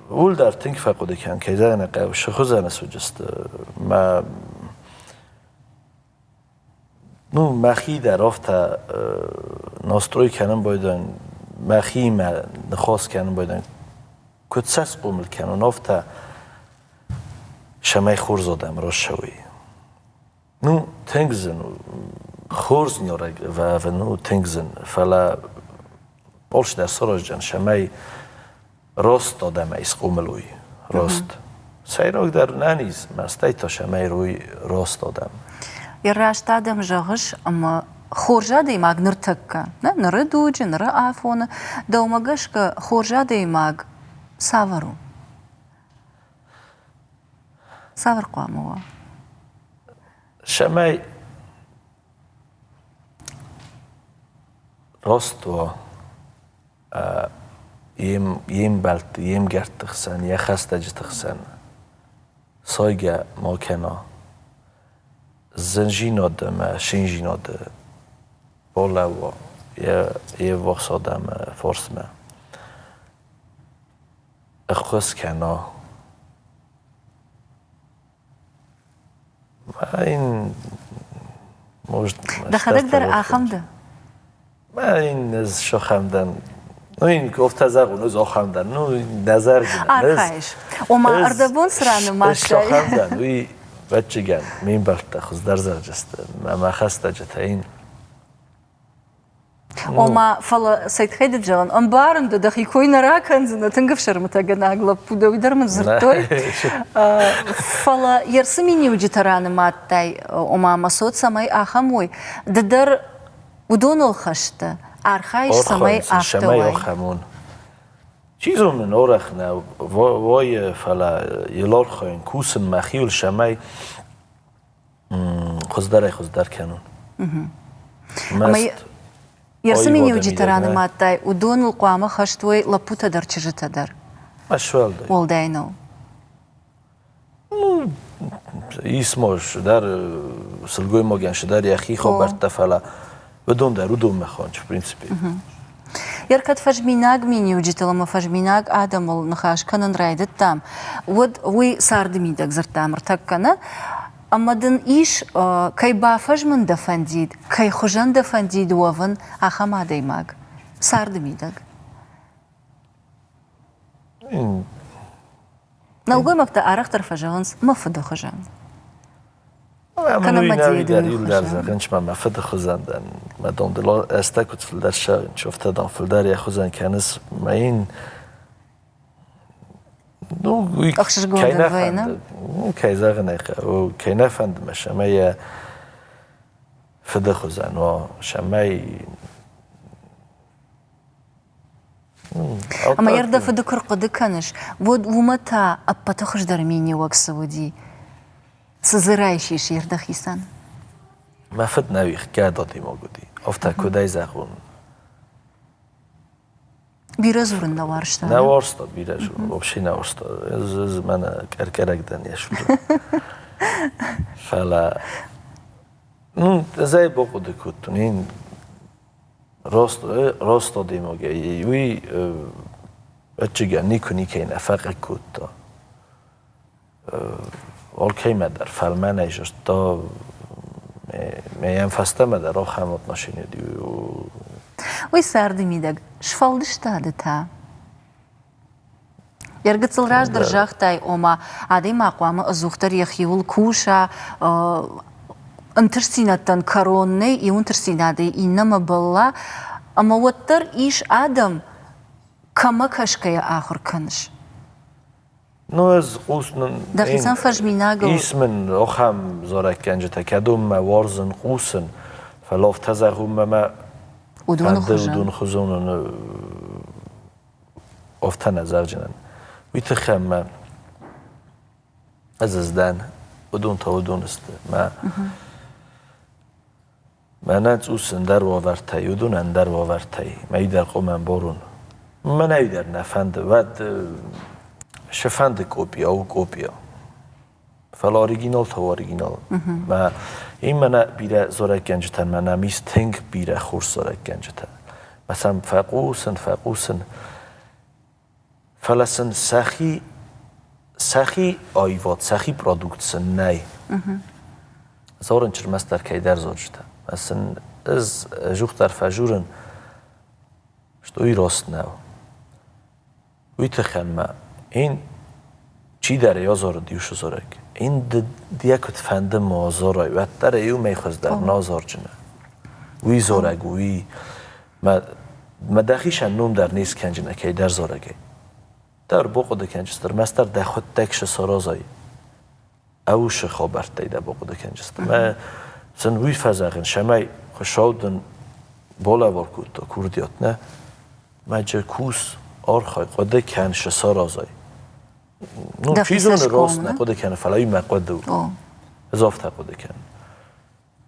ууыл дӕр тынг фӕхъуыды кӕн, кӕй зӕгъын ӕй хъӕуы, шы хуызӕн суыдысты. Мӕ ну, мӕхи дӕр афтӕ настрой кӕнын байдайын, мӕхиимӕ ныхас кӕнын байдайын, куыд сӕ схъомыл кӕнон, афтӕ. Цӕмӕй хорз адӕм рацӕуой. Ну, тынг зын у. Хорз уӕвын у тынг зын, фӕлӕ алчидӕр сараздзӕн, цӕмӕй рост адӕмӕй схъомыл уой. Рост. Сӕйрагдӕр нӕниз, мӕстӕй та цӕмӕй уой рост адӕм. Йӕ раст адӕм зӕгъыс, ӕмӕ хорз адӕймаг ныртӕккӕ, ныры дуджы, ныры афоны, дӕумӕ гӕсгӕ хорз адӕймаг цавӕр у? Цавӕр хъуамӕ уа? Цӕмӕй раст уа йе мбӕлтты, йе мгӕртты хсӕн, йӕ хӕстӕджыты хсӕн, сайгӕ ма кӕна, зындзинад ӕмӕ циндзинады балӕууа йе ввахс адӕмы фарсмӕ. Ӕххуыс кӕна. Дӕхӕдӕг дӕр ахӕм дӕ? Ин ӕз сахӕм дӕн. Ну, ин кофтӕ зӕгъун, ӕз ахӕм дӕн. Ну, нӕ зӕрдин. Архайыс. Ома, ӕрдӕбон цы ранымадтай? Сахӕм дӕн, уый ӕвӕццӕгӕн, ме мбӕлттӕ хуыздӕр зӕгъджысты, мӕ хӕстӕджытӕ ин. Ома, фӕлӕ цӕй тыххӕй дын зӕгъын, ӕмбарын дӕ, дӕхи кой нӕ ракӕндзынӕ, тынг ӕфсӕрмытӕгӕнаг лӕппу дӕ, уый дӕр мын дзырдтой. Фӕлӕ йе рцы миниуджытӕ ранымадтай, ома, мӕ цот цӕмӕй ахӕм уой, ды дӕр уыдоныл хӕсты архайыс, цӕмӕй афтӕ уай. Чи зоны, орӕх нӕ войы, фӕлӕ йыл архайын, кусын мӕхиуыл, цӕмӕй хуыздӕрӕй хуыздӕр кӕнун. Ӕмӕ цы миниуджытӕ ранымадтай, уыдоныл хъуамӕ хӕст уой лӕппутӕ дӕр, чызджытӕ дӕр. Уӕлдай. Уӕлдай нӕу. Ну, ис ма дӕр сылгоймагӕн дӕр йӕхи хабӕрттӕ, фӕлӕ уыдон дӕр уыдонмӕ хонч, в принципе. Йер кӕд фӕзминаг миниуджытыл ӕмӕ фӕзминаг адӕмыл ныхас кӕнын райдыдтам, уӕд уый царды мидӕг дзырдтам ӕртӕккӕ нӕ. Ӕмӕ дын ис, кӕй бафӕзмын дӕ фӕндид, кӕй хуызӕн дӕ фӕндид уӕвын, ахӕм адӕймаг царды мидӕг? Нӕлгоймӕгтӕ арӕхдӕр фӕзӕгъынц мӕ фыды хуызӕн. Кӕнӕ мӕ деды хуызӕн. Мӕ фыды хуызӕн дӕн. Мӕ дон ӕз та куыд фылдӕр ссарын, афтӕ дам фылдӕр йӕ хуызӕн кӕныс. Мӕ йын ну, уый Ӕхсызгон кӕй дын нӕ вӕййы, нӕ? фӕнды, ну, кӕй зӕгъын ӕй хъӕуы, кӕй нӕ фӕнды мӕ, цӕмӕй йӕ фыды хуызӕн уа, цӕмӕй Ӕмӕ йӕ дӕ фыды куы рхъуыды кӕныс, уӕд уымӕ та ӕппӕты хуыздӕр миниуӕг цы уыди? Цы дзы райсис йе рдӕхицӕн? Мӕ фыд нӕ гӕд адӕймаг уыди. Афтӕ куыдӕй зӕгъон? Бирӕ дзурын нӕ уарзта? Нӕ уарзта бирӕ дзурын, вообще нӕ уарзта. Ӕз мӕнӕ къӕркъӕраг дӕн йӕ цуры. Фӕлӕ, ну, ӕз ӕй бахъуыды кодтон, Рост, рост адӕймагӕй уый ӕвӕццӕгӕн никуы никӕй нӕ фӕхъыг кодта. Алкӕмӕ дӕр фӕлмӕнӕй зыдта, ме йӕм фӕстӕмӕ дӕр ахӕм отношение уыди. Уый царды мидӕг сфӕлдыстады та Йӕ гыццыл раздӕр загътай, ома адӕймаг хъуамӕ ӕдзухдӕр йӕхиуыл куса, ӕнтыстдзинӕдтӕн кӕрон нӕй, иу ӕнтыстдзинадӕй иннӕмӕ бӕлла, ӕмӕ уӕддӕр ис адӕм, кӕмӕ кӕсгӕйӕ ахуыр кӕныс? Ну, ӕз хъус Дӕхицӕн фӕзминагыл. Ис мын ахӕм зарӕггӕнджытӕ, кӕдонмӕ уарзын хъусын, фӕлӕ афтӕ зӕгъынмӕ мӕ Уыдоны фӕнды хуызӕн. уыдон хуызӕн афтӕ нӕ зӕгъджынӕн. Уый тыххӕй мӕ ӕз ӕз дӕн, уыдон та уыдон сты. Мӕ мӕнӕн цъус ӕндӕр уавӕртӕй, уыдон ӕндӕр уавӕртӕй. Мӕ дӕр хъуамӕ ӕмбарон. Мӕнӕй дӕр нӕ фӕнды. Уӕд цы фӕнды къопиа у къопиа. Фӕлӕ оригинал та у оригинал. Мӕ ин мӕнӕ бирӕ зарӕггӕнджытӕн мӕнӕ ис тынг бирӕ хорз зарӕггӕнджытӕ. Мӕ сӕм фӕхъусын, фӕхъусын. Фӕлӕ сын сӕхи сӕхи аивад, сӕхи продукт сын нӕй. Зарын ӕрмӕстдӕр кӕйдӕр зарджытӕ. Мӕ сын ӕз ӕдзухдӕр фӕжурын, что уый раст нӕу. Уый тыххӕн ма ин Чидӕр ӕй азарыд иу сызарӕг. Ин ды куыд фӕнды ма азарай, уӕддӕр ӕй уымӕй хуыздӕр нӕ азарджынӕ. Уый зарӕг у, уый мӕ, мӕ дӕхицӕн ном дӕр не скӕнджынӕ кӕйдӕр зарӕгӕй. Дӕ ӕрбахъуыды кӕнджыстӕ, ӕрмӕстдӕр дӕхуыдтӕг цы саразай, ӕусы хабӕрттӕй дӕ бахъуыды кӕнджысты. Мӕ сын уый фӕзӕгъын, цӕмӕй Хуыцау дын балӕвар кодта курдиат, нӕ? Мӕ джы кус, архай, хъуыды кӕн, цы саразай. Ну, чи зоны, раст нӕ хъуыды кӕны, фӕлӕ уый мӕ хъуыды у. Ӕз афтӕ хъуыды кӕнын.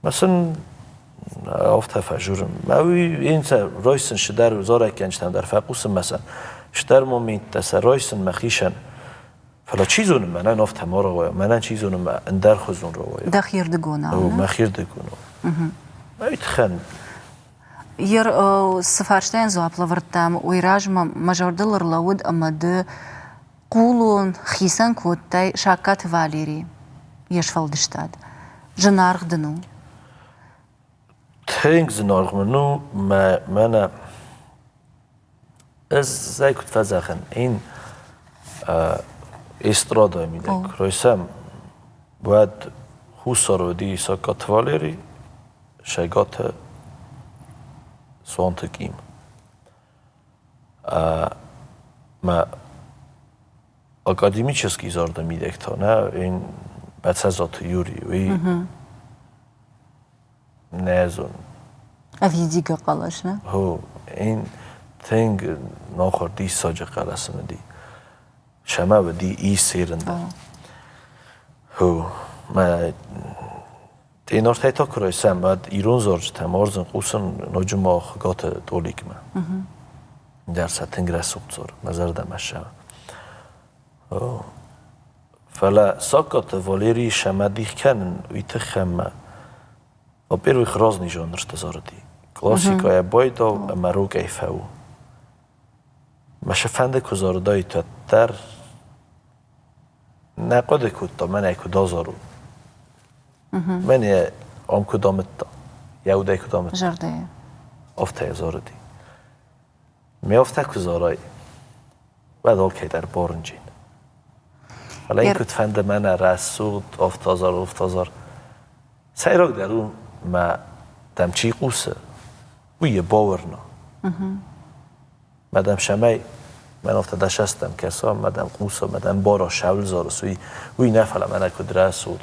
Мӕ сын афтӕ фӕжурын. Мӕ уый инцӕ райсын сыдӕр зарӕггӕнджытӕм дӕр фӕхъусын мӕ сӕ сыдӕр моменттӕ сӕ райсын мӕхицӕн. Фӕлӕ чи зоны, мӕнӕн афтӕ ма рауайа, мӕнӕн чи зоны, мӕ ӕндӕрхуызон рауайа. Дӕхирдыгонау, Мӕхирдыгонау. Уый тыххӕн Ер цы фарстайӕн дзуапп лӕвӕрдтам, уый размӕ мӕ зӕрдыл ӕрлӕууыд ӕмӕ ды хъулон хицӕн кодтай Сагкаты Валерийы йе сфӕлдыстад. Зынаргъ дын у? Тынг зынаргъ мын у, мӕ мӕнӕ ӕз ӕй куыд фӕзӕгъын, ин эстрадӕйы мидӕг райсӕм, уӕд Хуссар уыди Сагкаты Валери, Сӕгаты Суанты Ким. Мӕ академический зӕрдӕ мидӕг та нӕ ин Бӕцӕзаты Юрий, уый нӕ зонын. Ӕвидигӕ хъӕлӕс, нӕ? Хо, ин тынг нохуыр диссаджы хъӕлӕс ын уыди. Сӕмӕ уыди иссерын дӕр. Хо, мӕ Тъенортӕй та куы райсӕм, уӕд ирон зарджытӕм уарзын хъусын ноджы ма Хуыгаты Толикмӕ. Дӕр сӕ тынг рӕсугъд дзуры, мӕ зӕрдӕмӕ ссӕуы. Фӕлӕ Сагкаты Валерийы сӕмӕ дих кӕнын, уый тыххӕй мӕ, во-первых, разный жанрты зарыди. Классикӕйӕ байдау ӕмӕ рокӕй фӕу. Мӕ сӕ фӕнды куы зарыдаид, уӕддӕр нӕ хъуыды кодта, мӕнӕй куыд азарон. Мӕн ам куыд амыдта, йӕ удӕй куыд амыдта. Зӕрдӕйы. Афтӕ йӕ зарыди. Ме афтӕ куы зарай, уӕд алкӕй дӕр барынджын. Фӕлӕ йын куыд фӕнды мӕнӕ рӕсугъд, афтӕ зар, афтӕ зар. Сӕйрагдӕр у, мӕ дӕм чи хъусы, уый йӕ бауырна. Мадам цӕмӕй мӕн афтӕ дӕсӕстӕм кӕса, мадам хъуса, мадам бара сӕвзарыс, уый, уый нӕ, фӕлӕ мӕнӕ куыд рӕсугъд,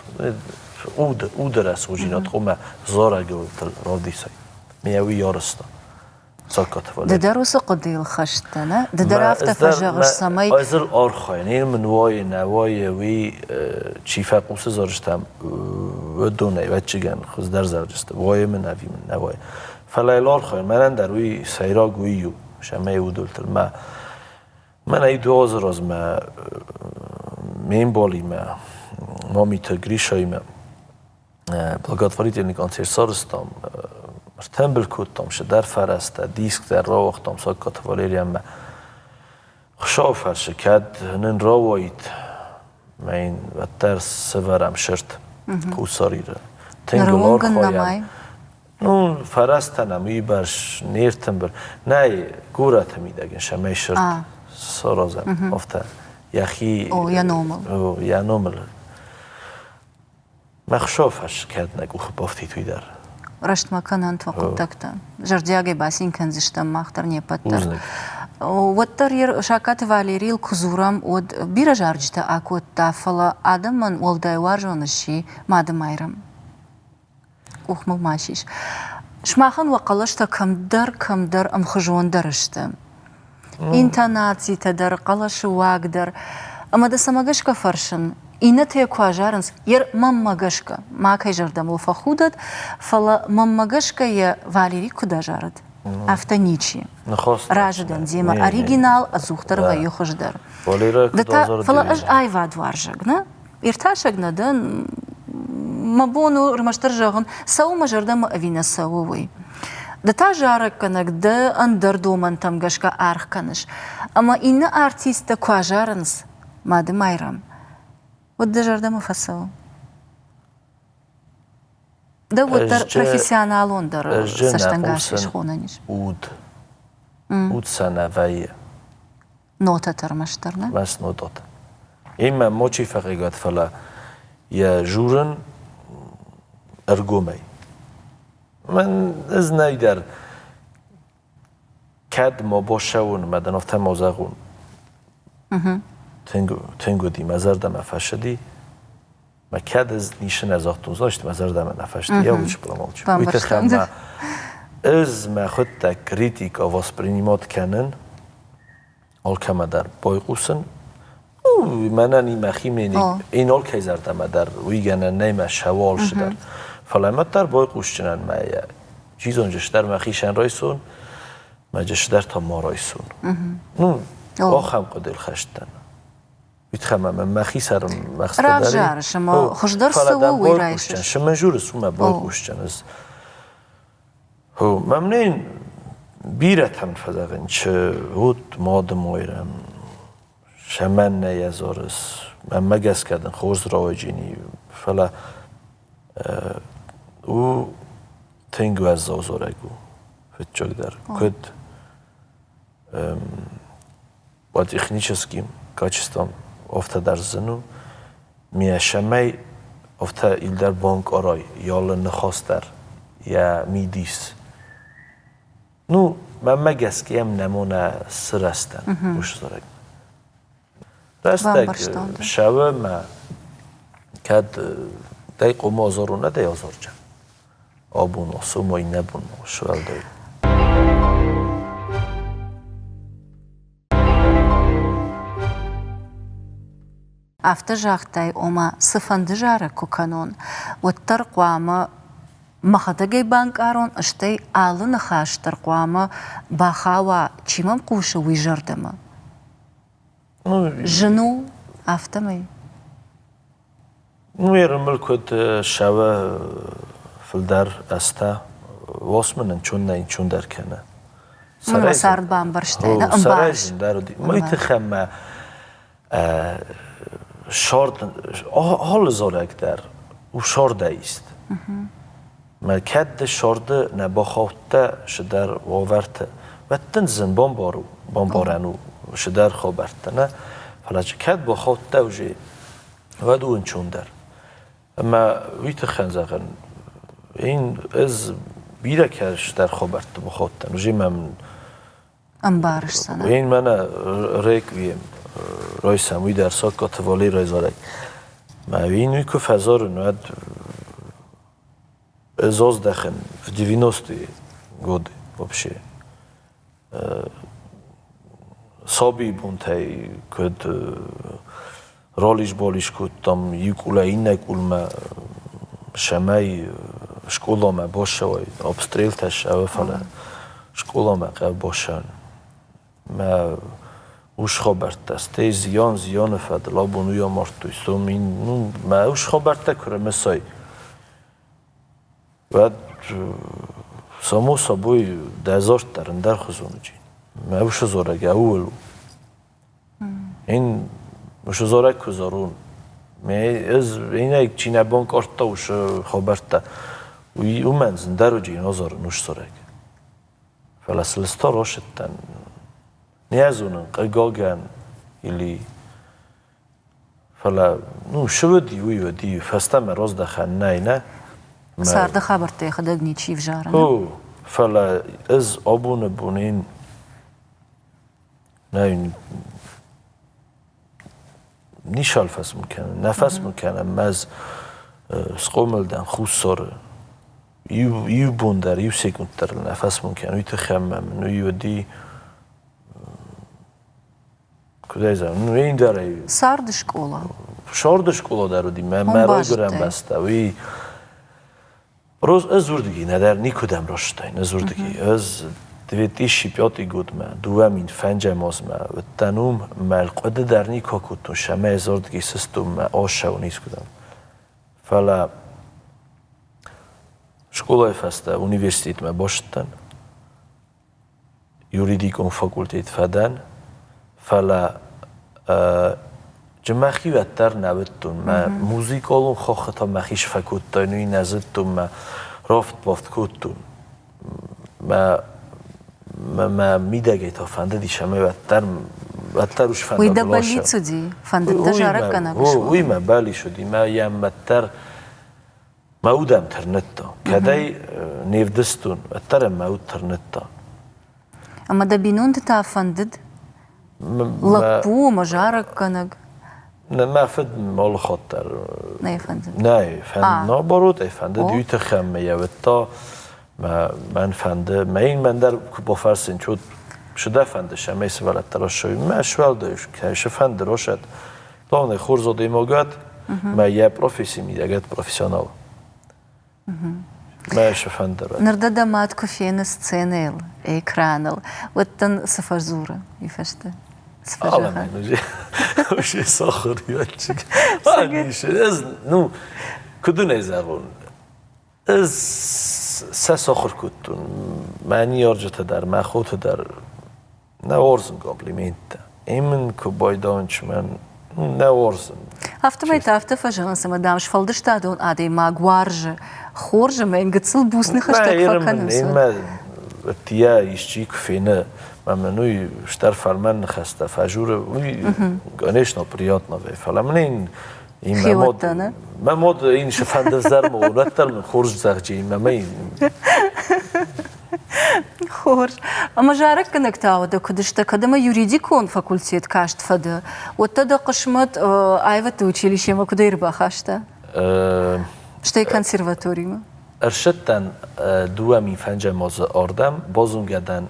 уды, уды рӕсугъддзинад хъуамӕ зарӕгыл равдисай. Ме уый арӕзта. Цӕрккаты Валерий. Ды дӕр уыцы хъуыдыйыл хӕст дӕ, нӕ? Ды дӕр афтӕ фӕзӕгъыс, цӕмӕй... Ӕз ыл архайын, ир мын уайы, нӕ уайы, уый чи фӕхъусы зарджытӕм, уыдонӕй, ӕвӕццӕгӕн, хуыздӕр зарджытӕ, уайы мын ӕви мын нӕ уайы. Фӕлӕ йыл архайын, мӕнӕн дӕр уый сӕйраг уый у, цӕмӕй уыдолтыл мӕ мӕнӕ иу азы размӕ ме мбалимӕ, Мамиты Гришаимӕ благотворительный концерт сарӕзтам, ӕртӕмбыл кодтам цыдӕр фӕрӕзтӕ, диск дӕр рауагътам Сагкаты Валерианмӕ. Хуыцауы фӕрцы, кӕд нын рауаид, мӕ йын уӕддӕр сӕвӕрӕм сырд Хуссар Иры. Тынг ыл архайӕм. Ну, фӕрӕзтӕ нӕм уыйбӕрц не ртымбыл. Нӕй, горӕты мидӕг ын цӕмӕй сырд саразӕм, афтӕ. Йӕхи... О, йӕ номыл. О, йӕ номыл. Мӕ хуыцауы фарс кӕд нӕ къухы бафтид уый дӕр. Рӕстмӕ кӕнӕнт уӕ хъуыддӕгтӕ. Зӕрдиагӕй бацин кӕндзыстӕм мах дӕр не ппӕт дӕр. Уӕддӕр Сагкаты Валерийыл куы дзурӕм, уӕд бирӕ зарджытӕ акодта, фӕлӕ адӕмӕн уӕлдай уарзон сси Мады Майрӕм. Къух мыл ма сис. Сымахӕн уӕ хъӕлӕстӕ кӕмдӕр, кӕмдӕр ӕмхуызондӕр сты. Интонацитӕ дӕр, хъӕлӕсы уаг дӕр. Ӕмӕ дӕ цӕмӕ гӕсгӕ фӕрсын, иннӕтӕ йӕ куы азарынц, йе мӕнмӕ гӕсгӕ, макӕй зӕрдӕ мыл фӕхудӕд, фӕлӕ мӕнмӕ гӕсгӕ йӕ Валерий куыд азарыд, афтӕ ничи. Разы дӕн демӕ, оригинал ӕдзухдӕр вӕййы хуыздӕр. Ды та, фӕлӕ ӕз аивадуарзӕг, нӕ? Иртасӕг нӕ дӕн, мӕ бон у ӕрмӕстдӕр зӕгъын, цӕуы мӕ зӕрдӕмӕ ӕви нӕ цӕуы, уый. Ды та зарӕггӕнӕг дӕ ӕндӕр домӕнтӕм гӕсгӕ аргъ кӕныс. Ӕмӕ иннӕ артисттӕ куы азарынц Мады Майрӕм, уӕд дӕ зӕрдӕмӕ фӕцӕуы? Дӕ уӕддӕр профессионалондӕр цӕстӕнгас схонӕн ис. Уд. Уд сӕ нӕ вӕййы. Нотӕтӕ ӕрмӕстдӕр, нӕ? Ӕрмӕст нотӕтӕ. Имӕ мочи фӕхъигат, фӕлӕ йӕ журын ӕргомӕй. Мӕн ӕз нӕйдӕр кӕд ма бошӕуын, мӕ дын афтӕ ма зӕгъон. Тынг, тынг уыди, мӕ зӕрдӕмӕ фӕсыди. Мӕ кӕд ӕз ницы нӕ загътон, значит, мӕ зӕрдӕмӕ нӕ фӕсыди. Я лучше промолчу. Уый тыххӕй мӕ ӕз мӕхуыдтӕг критика воспринимать кӕнын, алкӕмӕ дӕр байхъусын. Мӕнӕн и мӕхи мнение, ин алкӕй зӕрдӕмӕ дӕр уый гӕнӕн нӕй мӕ сӕуалсы дӕр. Фӕлӕ мӕ дӕр байхъусджынӕн мӕ чи зоны, дӕр мӕхицӕн райсон, мӕ дӕр та ма райсон. Ну, ахӕм хъуыдыйыл хӕст дӕн. Уый тыххӕй мӕ мӕхи сӕры мӕхцтӕ дӕр. Равзарыс ӕмӕ хуыздӕр цы у, уый райсыс. Шы мын журыс, уымӕ байхъусджын ӕз. Мӕм бирӕтӕм фӕзӕгъын, чи уыд мады мойрӕм, сӕмӕн нӕ йӕ дзурыс, мӕнмӕ гӕсгӕ дын хорз рауайджини, фӕлӕ у тынг уӕззау дзурӕг у фыццагдӕр. Куыд по техническим качествам афтӕ дӕр зын у, миӕсӕмӕй афтӕ илдӕр банкъарай йалы ныхас дӕр, йӕ мидис. Ну, мӕнмӕ гӕсгӕ йӕм нӕмо нӕ сырӕзтӕн уыцы зарӕг. Рӕстӕг сӕуы мӕ кӕд дӕй къуымы азарон, нӕ дӕй азарджын. Абон сомой нӕ бон сывӕлдӕй. Афтӕ загътай, ома цыфӕнды зарӕг куы кӕнон, уӕддӕр хъуамӕ мӕхӕдӕг ӕй банкъарон, стӕй алы ныхас дӕр хъуамӕ бахауа, чи мӕм хъусы, уый зӕрдӕмӕ. Зын у афтӕмӕй? Ну, ерымыл куыд сӕуы фылдӕр ӕзтӕ, уос мын ӕнцон нӕ ӕнцондӕр кӕны. Мӕ цард бамбӕрстай, ӕмбарыс. Зындӕр уыди. Мой тыххӕй мӕ шорд, алы зарӕг дӕр у шордӕист. Мӕ кӕд ды шорды нӕ бахаудтӕ шыдӕр уавӕрты, уӕд дын зын бамбар у, бамбарӕн у шыдӕр хабӕрттӕ, нӕ? Фӕлӕ кӕд бахаудтӕ уже, уӕд у ӕнцондӕр. Ӕмӕ уый тыххӕн зӕгъын, ин ӕз бирӕ кӕстӕр хабӕртты бахаудтӕн, уже мӕм Ӕмбарыс сӕ, нӕ? Ин мӕнӕ реквием райсӕм, уый дӕр Соккоты Валерийы зарӕг. Мӕ ин уый куы фӕзарын, уӕд ӕз аздӕхын в 90-е годы вообще. Сабийы бонтӕй куыд ралис-балис кодтам иу къулӕй иннӕ къулмӕ, цӕмӕй скъоламӕ бацӕуай, обстрелтӕ ссӕуы, фӕлӕ скъоламӕ хъӕуы бацӕуын. Мӕ ус хабӕрттӕ, стӕй зиан зианы фӕдыл абон уый амардтой, сом ну, мӕ ус хабӕрттӕ куы рымысай, уӕд само собой дӕ зард дӕр ӕндӕрхуызон уыди. Мӕ усы зарӕг ӕууыл у. Ин усы зарӕг куы зарон, ӕз инӕй чи нӕ банкъардта усы хабӕрттӕ, уый уымӕн зындӕр уыди азарын усы зарӕг. Фӕлӕ сылыстӕ росыдтӕн. Не зонын, хъыгагӕн или Фӕлӕ, ну, шы уыди, уый уыди, фӕстӕмӕ раздӕхӕн нӕй, нӕ? Царды хабӕрттӕ йӕхӕдӕг ничи взары. О, фӕлӕ ӕз абоны бонӕн нӕ нишал фӕсмын кӕнын, нӕ фӕсмын кӕнӕм, ӕз схъомыл дӕн Хуссары. Иу, иу бон дӕр, иу секунд дӕр нӕ фӕсмын кӕнын, уый тыххӕй мӕм уый уыди Куыдӕй зӕгъын, ну ӕндӕрӕй. Царды скъола. Царды скъола дӕр уыди, мӕ мӕ райгуырӕн бӕстӕ. Уый Роз ӕз уырдыги нӕдӕр никуыдӕм растайн, ӕз уырдыги. Ӕз 2005 годмӕ, 2005 азмӕ уыдтӕн уым, мӕ хъуыды дӕр никуы акодтон, сӕмӕ ӕз уырдыги сыстон, мӕ ассӕуын искуыдӕм. Фӕлӕ скъолайы фӕстӕ университетмӕ бацыдтӕн. Юридикон факультет фӕдӕн, фӕлӕ мӕхи уӕддӕр нӕ уыдтон. Мӕ музыкалон хоххытӕ мӕхи сфӕкодтон, уый нӕ зыдтон, мӕ рафт-бафт кодтон. Мӕ мӕ мидӕгӕй та фӕндыдис ӕмӕ уӕддӕр Уӕддӕр ус Уый дӕ бӕллиц уыди? Фӕндыд дӕ зарӕггӕнӕг суӕвын? Уый мӕ бӕллиц уыди, мӕ йӕм уӕддӕр мӕ удӕм тырныдта. Кӕд ӕй не вдыстон, уӕддӕр ӕм мӕ уд тырныдта. Ӕмӕ дӕ бинонты та фӕндыд лӕппу ӕмӕ зарӕггӕнӕг? Мӕ фыд алы хатт дӕр Нӕ фӕндыд? Нӕ фӕндыд, наоборот ӕй фӕндыд, уый тыххӕй мӕ йӕ уыдта, мӕн фӕнды, мӕ ин мӕн дӕр куы бафӕрсин, чуд цы дӕ фӕнды, цӕмӕй сывӕллӕттӕ рӕсой, мӕ сывӕллӕттӕ кӕй цы фӕнды росӕт, главное хорз адӕймагад, мӕ йӕ професси мидӕгӕт профессионал. Мӕ цы фӕнды. Ныр дӕ дӕ мад куы фены сценӕйыл, экраныл, уӕд дын цы фӕдзуры уый фӕстӕ? Цы фӕзӕгъы? Уже сахар ячик. Ӕз, ну, куыд ын ӕй зӕгъон, Ӕз сӕ сахур кодтон. Мӕ ныййарджытӕ дӕр, мӕ хотӕ дӕр нӕ уарзын комплименттӕ. Имын куы байдауын мӕн нӕ уарзын. Афтӕмӕй та афтӕ фӕзӕгъынц, ӕмӕ, дам, сфӕлдыстадон адӕймаг уарзы хорз ӕмӕ йын гыццыл буц ныхӕстӕ куы фӕкӕнынц. Мӕ йӕ исчи куы фены, мӕ мын уый стӕр фӕлмӕн ныхӕстӕ фӕжуры, уый, конечно, приятно вӕййы, фӕлӕ мын ин Хиуӕттӕ, Мӕ мод ин фӕнды зӕрмӕ, уӕддӕр мын хорз зӕгъджи мӕ мӕ Хорз. Ӕмӕ зарӕггӕнӕг та уӕдӕ куыд сты, кӕд ӕмӕ юридикон факультет каст фӕдӕ, уӕдта дӕ хъысмӕт аивӕдты училищемӕ куыд ӕрбахаста? Стӕй консерваторимӕ? Ӕрсадтӕн 2005 азы ардӕм, базонгӕ дӕн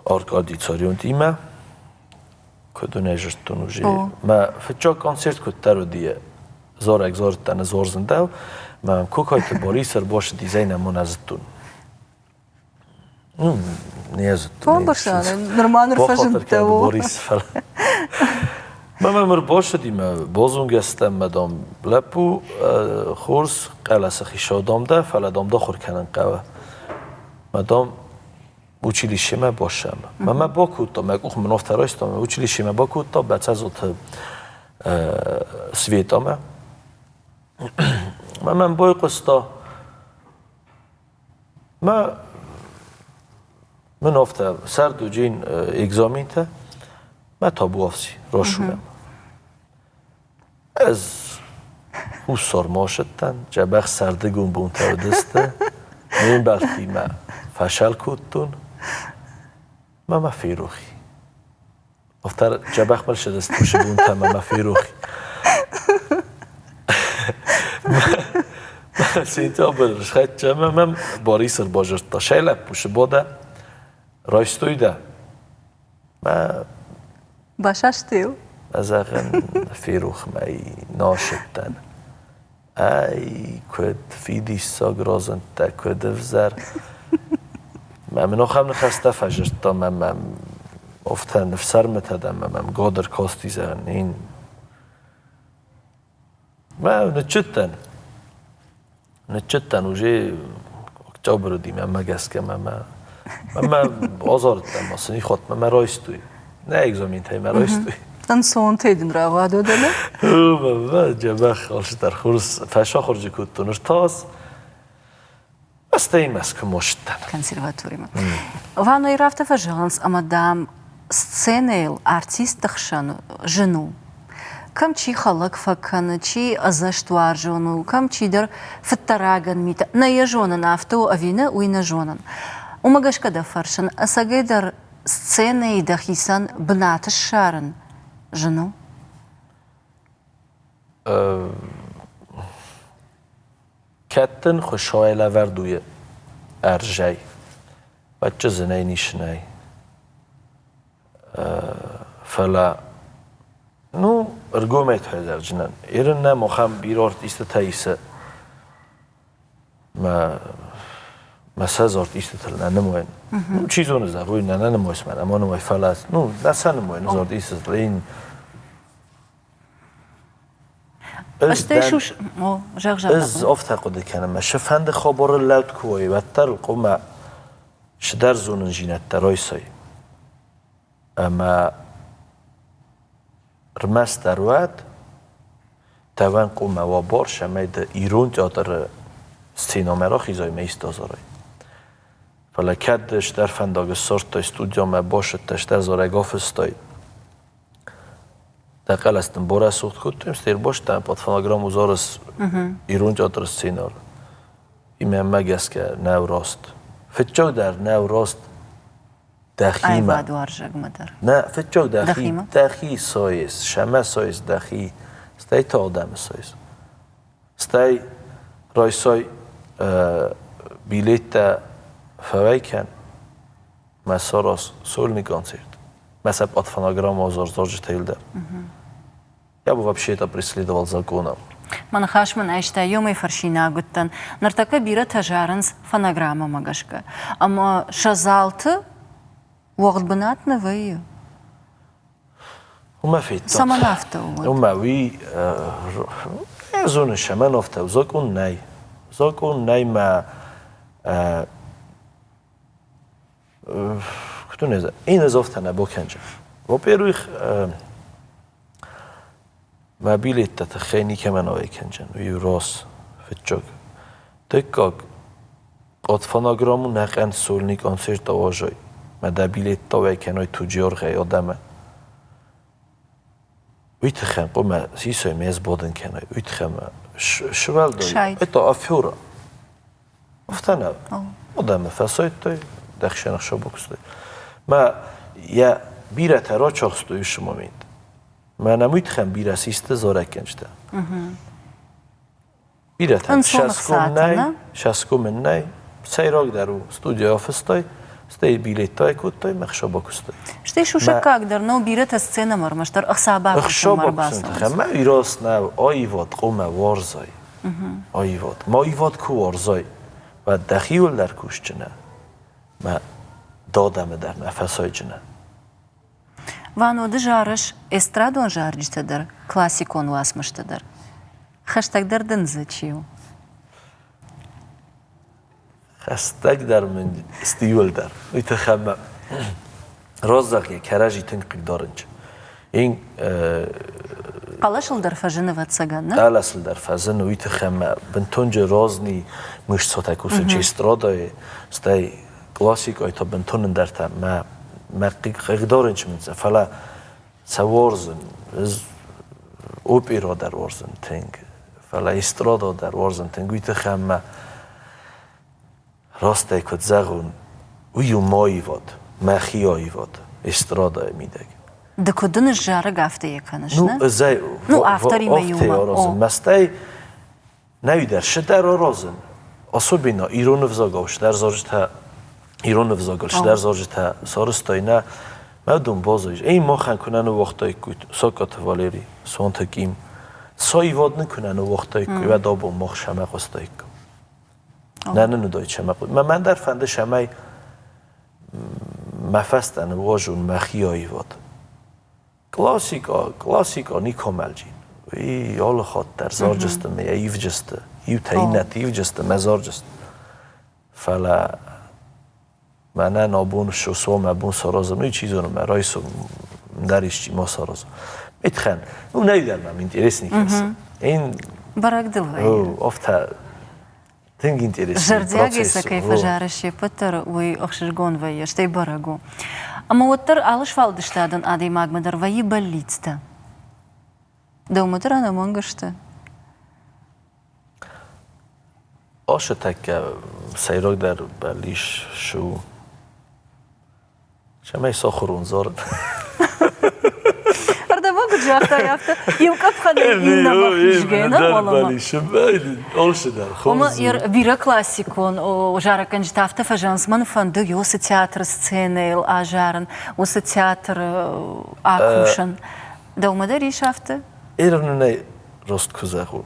Аркадий Царионтимӕ, куыд уын ӕй зыдтон уже. Мӕ фыццаг концерт куыддӕр уыди, зарӕг зарыдтӕн ӕз уарзындӕу, мӕ Кокойты Борис ӕрбацыд дизайн ӕмӕ нӕ зыдтон. Ну, не зыдтон. Нырма ныр фӕзындтӕ. Борис, фӕлӕ. Мӕ мӕм ӕрбацыди, мӕ базонгӕ стӕм, мӕ дам, лӕппу хорз хъӕлӕсы хицау дам дӕ, фӕлӕ дам дохуыр кӕнын хъӕуы. Мӕ дам, училищемӕ бассӕм. Мӕ бакодта, мӕ къух мын афтӕ райста, училищемӕ бакодта, Бӕцӕзоты Светамӕ. Мӕ мӕм байхъуыста. Мӕ мын афтӕ сӕрдуджин экзаментӕ, мӕ табуафси расурӕм. Ӕз Хуссармӕ ссыдтӕн, дзӕбӕх сӕрдыгон бонтӕ уыдысты. Ме мбӕлттимӕ фӕсал кодтон. Мӕ мӕ ферох и. Афтӕ дзӕбӕх мыл ссыдысты уыцы бонтӕ ӕмӕ мӕ ферох и. Сентябрь схӕццӕ ӕмӕ мӕм Борис ӕрбазырдта. Сӕ лӕппу Сыбода райстой дӕ. Мӕ Басасты йыл? Зӕгъын, ферох мӕ насыдтӕн. Ай, куыд фидиссаг разындтӕ, куыд ӕвзӕр. Мӕ мын ахӕм ныхӕстӕ фӕзырдта, мӕ мӕм афтӕ ныфсӕрмытӕ дӕн, мӕ мӕм год ӕркасти, зӕгъын, ин. Мӕ ныччыдтӕн. Ныччыдтӕн уже октябры уыди мӕнмӕ гӕсгӕ мӕ мӕ азарыдтӕн ма сын ихатт мӕ райстой. Нӕ экзаментӕй мӕ райстой. Ӕнцонтӕй дын рауад уӕдӕ? Дзӕбӕх алцыдӕр хорз фӕсахуырджы кодтон ӕртас. Стӕй Мӕскуымӕ ссыдтӕн. Консерваторимӕ. Ванойы афтӕ фӕзӕгъынц, ӕмӕ, дам, сценӕйыл артистты хсӕн зын у. Кӕм чи хӕлӕг фӕкӕны, чи ӕдзӕстуарзон у, кӕм чидӕр фыддӕрагӕн митӕ. Нӕ йӕ зонын, афтӕ у ӕви нӕ, уый нӕ зонын. Уымӕ гӕсгӕ дӕ фӕрсын, ӕцӕгӕйдӕр сценӕйы дӕхицӕн бынат ссарын зын у? Кӕд дын Хуыцауӕй лӕвӕрд у ӕрзӕй, уӕд дзы нӕй нисынӕй. Фӕлӕ, ну, ӕргомӕй фӕзӕгъдзынӕн, Ирын нӕм ахӕм бирӕ артисттӕ исы, мӕ мӕ сӕ артисттыл нӕ нымайын. Ну, чи зоны, зӕгъой, нӕ нӕ нымайыс мӕ, нӕ ма нымай, фӕлӕ, ну, нӕ сӕ нымайын артисттыл. Стӕй сус... О, зӕгъ, зӕгъ. Ӕз афтӕ хъуыды кӕнын, мӕ цыфӕнды хабары лӕуд куы уой, уӕддӕр хъуамӕ цыдӕр зонындзинӕдтӕ райсай. Ӕмӕ ӕрмӕстдӕр уӕд дӕуӕн хъуамӕ уа бар, цӕмӕй ды ирон театры сценӕмӕ рахизай ӕмӕ исты азарай. Фӕлӕ кӕд стӕр фӕндаг ссардтай студиомӕ, басыдтӕ, стӕр зарӕг афыстай, дӕ хъӕлӕс дын барӕсугъд кодтой, стӕй ӕрбастӕн под фонограмму зарыс ирон театры сценар. И мӕнмӕ гӕсгӕ нӕу раст. Фыццагдӕр нӕу раст дӕхимӕ. Аивадуарзӕгмӕ дӕр. Нӕ, фыццаг дӕхи, дӕхи сойыс, сӕмӕ сойыс дӕхи, стӕй та адӕмы сойыс. Стӕй райсай билеттӕ фӕуӕй кӕн, мӕ сараз сольный концерт. Мӕ сӕ под фонограмму зарджытӕ дӕр. Я бы вообще это преследовал законом. Мӕ ныхас мын айста, ёмӕй фӕрсинаг уыдтӕн. Ныртӕккӕ бирӕтӕ зарынц фонограммӕмӕ гӕсгӕ. Ӕмӕ сӕ залты уӕгъд бынат нӕ вӕййы. Уымӕ федтат. Цӕмӕн афтӕ у? Уымӕ уый зоны, цӕмӕн афтӕ у. Закъон нӕй. Закъон нӕй мӕ Куыд уын Иннӕ афтӕ нӕ бакӕнджын. Во-первых, мӕ билеттӕ тыххӕй никӕмӕн ауӕй кӕнджын. Уый рос фыццаг. Дыккаг, от фонограмму нӕхъӕн сольный концерт ауазай. Мӕ дӕ билеттӕ уӕй кӕной туджиоргъӕй адӕмӕн. Уый тыххӕн хъуамӕ сисой ме сбадын кӕной. Уый тыххӕн мӕ сывӕлдой. Это афера. Афтӕ нӕ. Адӕмы фӕсайдтой, дӕхсӕн ӕхсӕв бакуыстой. Мӕ йӕ бирӕтӕ рачахстой уыцы момент. Мӕнӕ уый тыххӕн бирӕ систы зарӕггӕнджытӕ. Бирӕтӕн сӕсгом нӕй, сӕсгом ын нӕй. Сӕйрагдӕр у, студийы афыстой, стӕй билеттӕ кодтой, мӕ ӕхсӕв бакуыстой. Стӕй сусӕггаг дӕр нӕу, бирӕтӕ сценӕмӕ ӕрмӕстдӕр ӕхца бакусынмӕ ӕрбацӕуынц. Мӕ ирос нӕу, аивад хъуамӕ уарзай. Аивад. Ма аивад куы уарзай, уӕд дӕхиуыл дӕр кусджынӕ, мӕ дадӕмы дӕр нӕ фӕсайджынӕ. Вано, ды зарыс эстрадон зарджытӕ дӕр, классикон уацмыстӕ дӕр. Хӕстӕгдӕр дын дзы чи у? Хӕстӕгдӕр мын стиуыл дӕр. Уый тыххӕй мӕ раззагъгӕ кӕрӕдзи тынг хъыгдарынч. Ин Хъӕлӕсыл дӕр фӕзыны, ӕвӕццӕгӕн, нӕ? Хъӕлӕсыл дӕр фӕзыны, уый тыххӕй мӕ бынтонджы разни мышцатӕ кусы чи эстрадӕйы, стӕй классикӕйы та бынтон ӕндӕртӕ мӕ мӕ хъыгдарынч мын фӕлӕ сӕ уарзын. Ӕз опера дӕр уарзын тынг, фӕлӕ эстрада дӕр уарзын тынг. Уый тыххӕй мӕ растӕй куыд зӕгъон, уый у мӕ аивад, мӕхи аивад эстрадӕйы мидӕг. Ды куыд дын зарӕг, афтӕ йӕ кӕныс, нӕ? Ну, ӕз ӕй ну, авторимӕ иумӕ. Аразын. Мӕстӕй Нӕуидӕр сыдӕр аразын, особенно ирон ӕвзагау сыдӕр зарджытӕ, ирон ӕвзагыл сыдӕр зарджытӕ сарӕзтай нӕ, мӕ дон баззайыс. Эй, махӕн куы нӕ ныууагътаиккой Сокаты Валери, Суанты Ким, сӕ ивад нын куы нӕ ныууагътаиккой, уӕд абон мах сӕмӕ хъуыстаиккам. Нӕ нын уыдаид сӕмӕ хъуыст. Мӕн дӕр фӕнды, цӕмӕй мӕ фӕстӕ ныууазон мӕхи аивад. Классикӕ, классикӕ никомӕлджин. Уый алы хатт дӕр зарджысты мӕ ивджысты. Иутӕ иннӕты ивджысты мӕ зарджысты. Фӕлӕ мӕнӕн абон ссо мӕ бон саразын, уый чи зоны, мӕ райсом дӕр исчи ма сараза. Митхӕн, ну нӕй дӕр мӕм интересный кӕсы. Ин Бӕрӕг дыл вӕййы. Афтӕ тынг интересный Зӕрдиагӕй сӕ кӕй фӕзары се ппӕт дӕр, уый ӕхсызгон вӕййы, стӕй бӕрӕг у. Ӕмӕ уӕддӕр алы сфӕлдыстадон адӕймагмӕ дӕр вӕййы бӕллицтӕ. Дӕумӕ дӕр ӕнӕмӕнг сты? Ацы тӕккӕ сӕйрагдӕр бӕллиц цы у? Цӕмӕй сахуыр зарын. Ардӕм куыд загътай, афтӕ иу къӕпхӕнӕй иннӕмӕ хизгӕ, нӕ уӕлӕмӕ. Ома бирӕ классикон зарӕггӕнджытӕ афтӕ фӕзӕгъынц, мӕн фӕнды уыцы театры сценӕйыл азарын, уыцы театры акусын. Дӕумӕ дӕр ис афтӕ? Ирнӕй раст куы зӕгъон,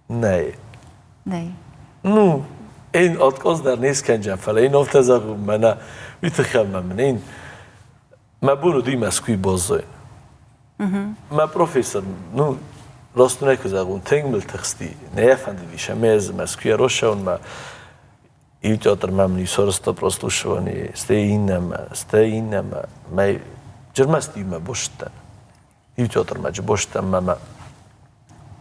Нӕй. Нӕй. Ну, ин отказ дӕр не скӕнджӕн, фӕлӕ ин афтӕ зӕгъун, мӕнӕ уый тыххӕй мӕ мын ин мӕ бон уыди Мӕскуыйы баззайын. Мӕ профессор, ну, раст нӕ куы зӕгъон, тынг мыл тыхсти, нӕ йӕ фӕндыдис ӕмӕ ӕз Мӕскуыйӕ рацӕуынмӕ иу театрмӕ мын исарӕзта прослушивание, стӕй иннӕмӕ, стӕй иннӕмӕ. Мӕ джырмӕст иумӕ босыдтӕн. Иу театрмӕ босыдтӕн мӕ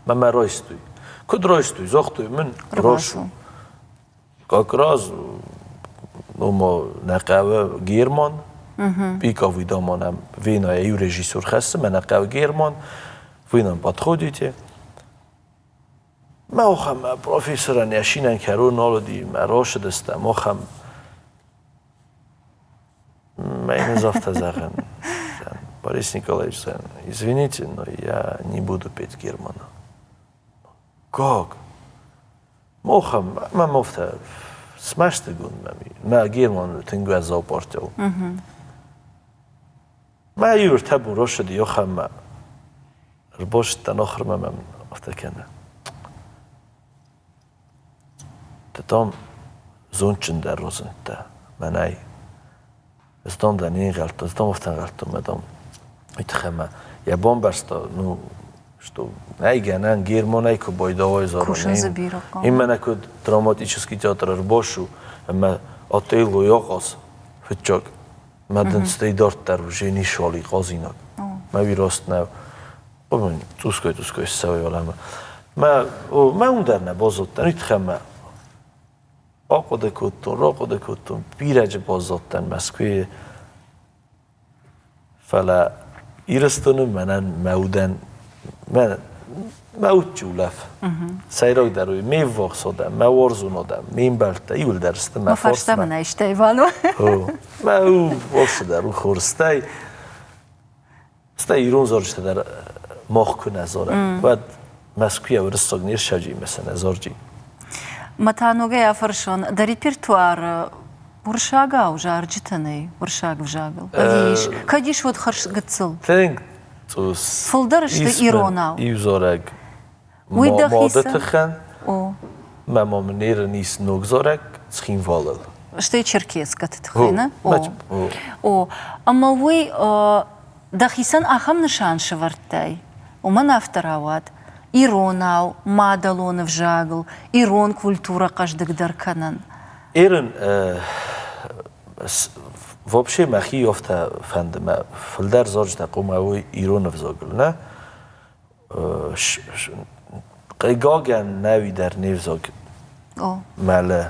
мӕ райстой. Куыд райстой? Загътой мын, рашу. Как раз Ома нӕ хъӕуы Герман, пиковый дома нам Венайӕ иу режиссер хӕссы, мӕ нӕ хъӕуы Герман, вы нам подходите. Мӕ охӕм профессорӕн йӕ шинӕн кӕрон нал уыди, мӕ росыдыстӕм, охӕм Мӕ йын афтӕ зӕгъӕн, Борис Николаевич, извините, но я не буду петь Германа. Как? Мохӕм, мӕм афтӕ смӕстыгонд мӕм мӕ Герман тынг уӕззау партия у. Мӕ иу ӕртӕ бон росыди охӕммӕ. Ӕрбосыдтӕн охырмӕ мӕм афтӕ кӕны. Ды дам зондджындӕр разындтӕ мӕнӕй. Ӕз дам дӕ не нгъӕлдтон, ӕз дам афтӕ ӕнгъӕлдтон мӕ дам уый тыххӕй мӕ йӕ бамбӕрста, ну, что нӕй гӕнӕн Германӕй куы байдауай зарон. Кусын дзы бирӕ хъӕуы. Им мӕнӕ куыд драматический театр ӕрбасу ӕмӕ Отелло ахъаз фыццаг. Мӕ дын стӕй дарддӕр уже нишоли хъазинаг. Мӕ уый раст нӕу. Цъусгай-цъусгай ссӕуй уӕлӕмӕ. Мӕ, мӕ ум дӕр нӕ базудтӕн, уый туххӕй мӕ ахъуыды кодтон, рахъуыды кодтон, бирӕджы баззадтӕн Мӕскуыйы. Фӕлӕ Ирыстоны мӕнӕн мӕ удӕн мӕ, мӕ удджы улӕф. Сӕйрагдӕр уый, ме ввахс адӕм, мӕ уарзон адӕм, ме мбӕлттӕ иуылдӕр сты мӕ Мӕ фарста мын айстай, Иван. Мӕ у алцыдӕр у хорз. Стӕй Стӕй ирон зарджытӕ дӕр мах куы нӕ зарӕм, уӕд Мӕскуыйӕ уырыссаг не ссаджи ӕмӕ сӕ нӕ зарджи. Мӕ та ногӕй афӕрсон, дӕ репертуары уырыссагау зарджытӕ нӕй уырыссаг ӕвзагыл? Ӕви ис? Кӕд ис, уӕд хӕрз гыццыл. Тынг цъус. Фылдӕр сты иронау. Иу зарӕг Уый Мады тыххӕн мӕ ма мын ерын ис ног зарӕг Цхинвалыл. Стӕй черкескӕты тыххӕй, нӕ? О, ӕмӕ уый дӕхицӕн ахӕм нысан сӕвӕрдтай, уымӕн афтӕ рауад, иронау, мадӕлон ӕвзагыл, ирон культурӕ хъӕздыгдӕр кӕнын. Ерын, вообще мӕхи афтӕ фӕнды, мӕ фылдӕр зарджытӕ хъуамӕ уой ирон ӕвзагыл, нӕ? Хъыгагӕн нӕуи дӕр не взаг мӕлы,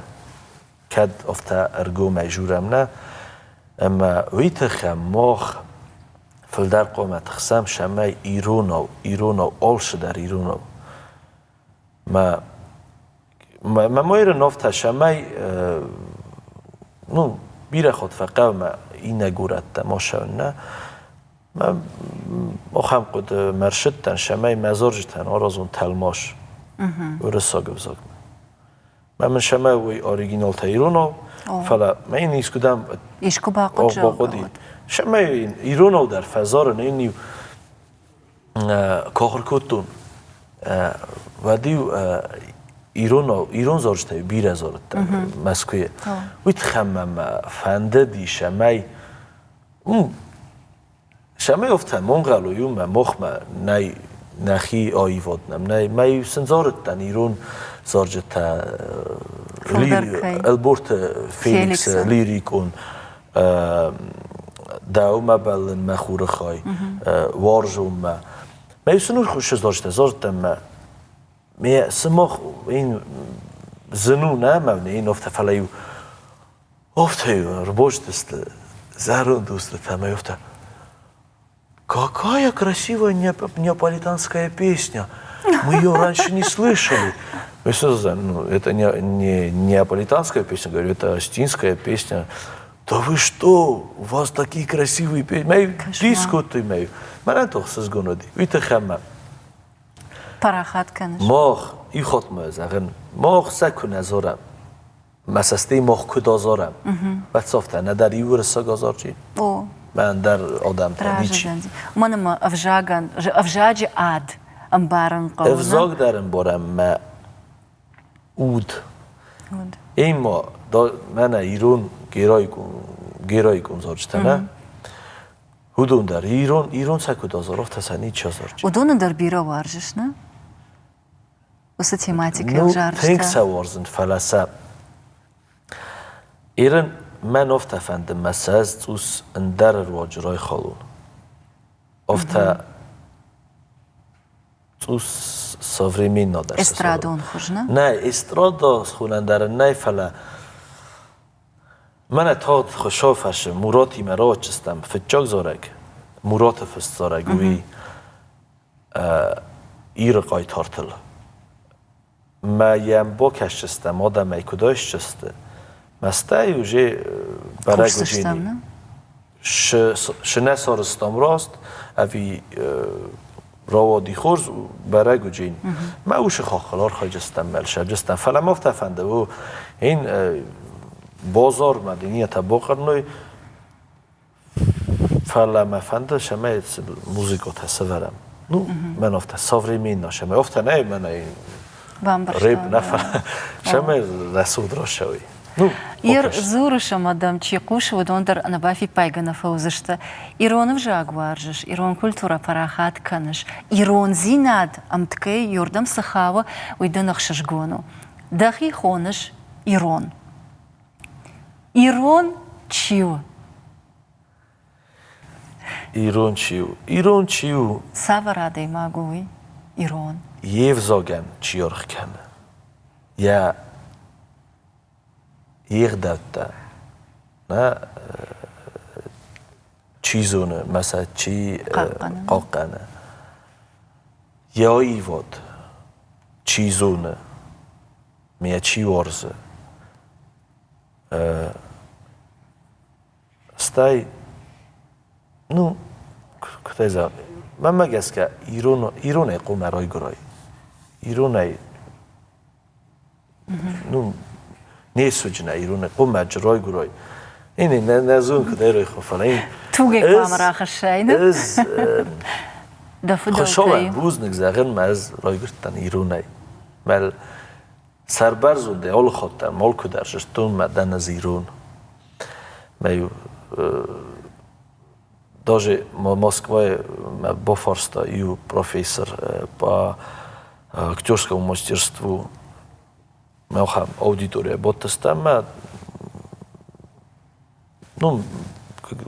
кӕд афтӕ ӕргомӕй журӕм нӕ, ӕмӕ уый тыххӕй мах фылдӕр хъуамӕ тыхсӕм, цӕмӕй иронау, иронау, алцыдӕр иронау. Мӕ Мӕ мойры нофтӕ цӕмӕй ну, бирӕ хатт фӕхъӕуы мӕ иннӕ горӕттӕм ацӕуын, нӕ? Мӕ ахӕм хъуыды мӕ рсыдтӕн, цӕмӕй мӕ зарджытӕн аразон тӕлмац уырыссаг ӕвзагмӕ. Мӕ мын цӕмӕй уый оригиналтӕ иронау, фӕлӕ мӕ йын искуыдӕм Искуы бахъуыд, бахъуыди. Цӕмӕй иронау дӕр фӕзарын, ин-иу куы ахуыр кодтон, уӕд-иу иронау, ирон зарджытӕй бирӕ зарыдтӕн Мӕскуыйы. Уый тыххӕй мӕм фӕндыди, цӕмӕй цӕмӕй афтӕ монгъӕлой у мӕ мохмӕ нӕй нӕхи аивад нӕм нӕй. Мӕ-иу сын зарыдтӕн ирон зарджытӕ Ӕлборты Феликсы лирикон Дӕумӕ бӕллын мӕ хуры хай, уарзонмӕ. Мӕ сын урхусы зарджытӕ зардтӕн мӕ ме сымах ин зын у нӕ мӕ ин афтӕ фӕлӕ-иу афтӕ-иу ӕрбозтысты зӕронд устытӕ мӕ афтӕ Какая красивая неаполитанская песня! Мы ее раньше не слышали. Ну, это не неаполитанская песня, говорю, это остинская песня. Да вы что, у вас такие красивые песни. Мӕ диско ты мӕ. Мӕнӕн то хсызгон уыди. Уый тыххӕй мӕ. Парахат кӕныс. Мах, ихотмӕ зӕгъын, мах сӕ куы нӕ дзурӕм. Мӕ цӕстӕй мах куыд азарӕм, Бӕцофтӕ нӕдӕр иу уырыссаг азарджи, мӕ ӕндӕр адӕмтӕ ничи. Уымӕн ӕмӕ ӕвзагӕн, ӕвзаджы ад ӕмбарын хъӕуы. Ӕвзаг дӕр ӕмбарӕм мӕ уд. Ема мӕнӕ ирон героикон зарджытӕ нӕ? Уыдон дӕр ирон, ирон сӕ куыд азар, афтӕ сӕ ничи азарджи. Уыдоны дӕр бирӕ уарзыс, нӕ? Уыцы тематикӕйыл зарджытӕ. Тынг сӕ уарзын, фӕлӕ сӕ Ирын мӕн афтӕ фӕнды, мӕ сӕ ӕз цъус ӕндӕр руаджы райхалон. Афтӕ цъус современно дӕр. Эстрадон хуыз, нӕ? Нӕ, эстрада схонӕн дӕр нӕй, фӕлӕ. Мӕнӕ тагъд Хуыцау фӕрсы, Муратимӕ рауадздзыстӕм фыццаг зарӕг, Мураты фыст зарӕг, уый Иры хъайтартыл. Мӕ йӕм бакӕсдзыстӕм, адӕмӕй куыд айсдзысты. Мӕ стӕй уже бӕрӕг уыдзӕни. Шы нӕ сарызтам раст, ӕви рауади хорз, бӕрӕг уыдзӕни. Мӕ усы хаххыл архайдзыстӕм, мӕлсӕрджыстӕм. Фӕлӕ мӕ афтӕ фӕнды, у ин базар мӕ динийӕтӕ бахъырной, Фӕлӕ мӕ фӕнды, цӕмӕй музыкатӕ сӕвӕрӕм. Ну, мӕн афтӕ современно, цӕмӕй афтӕ нӕй, мӕнӕй рэп нӕ, фӕлӕ цӕмӕй рӕсугъд рацӕуй. Ну, Ир дзурыс ӕмӕ дӕм чи хъусы, уыдон дӕр ӕнӕбафиппайгӕ нӕ фӕуыдзысты. Ирон ӕвзаг уарзыс, ирон культурӕ парахат кӕныс, ирондзинад ӕмткӕй иуырдӕм цы хауы, уый дын ӕхсызгон у. Дӕхи хоныс ирон. Ирон чи у? Ирон чи у? Ирон чи у? Цавӕр адӕймаг у уый? Ирон. Йе взагӕн чи аргъ кӕны? Йӕ йе гъдӕуттӕ нӕ чи зоны, мӕ сӕ чи хъахъхъӕны. Йӕ аивад чи зоны, мӕ чи уарзы. Стӕй, ну, куыд ӕй зӕгъ, мӕнмӕ гӕсгӕ, ирон, иронӕй хъуамӕ райгуырай. Иронӕй, ну, не суджынӕ иронӕй хъуамӕ райгуырай. Не, не, нӕ зонын, куыд ӕй райхъуы, фӕлӕ ин Тугӕй хъуамӕ рахӕссай, не? Ӕз Дӕ фыдӕлтӕй. Хуыцауӕн бузныг зӕгъын, мӕ ӕз райгуырдтӕн иронӕй. Мӕл сӕрбӕрзондӕй алы хатт дӕр алкуы дӕр зыдтон, мӕ дӕн ӕз ирон. Мӕ даже Москвайы мӕ бафарста иу профессор по актерскому мастерству. Мӕ ахӕм аудиторийӕ бадтыстӕм мӕ Ну,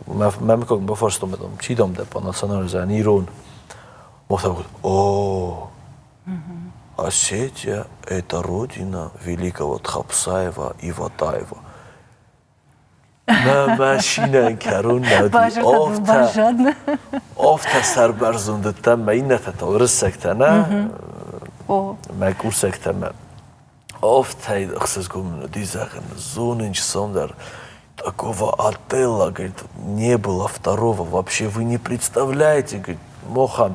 мӕ мыггаг бафарстон, чи дам дӕ по национальности, ирон. Вот так вот, о, Осетия – это родина великого Тхапсаева и Ватаева. Мӕ машинӕйӕн кӕрон нӕ уыди. Афтӕ, афтӕ сӕрбӕрзонд уыдтӕн мӕ иннӕтӕ та уырыссӕгтӕ нӕ, мӕ кусӕгтӕ мӕ. Афтӕ ӕхсызгон мын уыди, зӕгъын, зонын чысылдӕр такого Отелло, говорит, не было второго, вообще вы не представляете, говорит, мохӕм,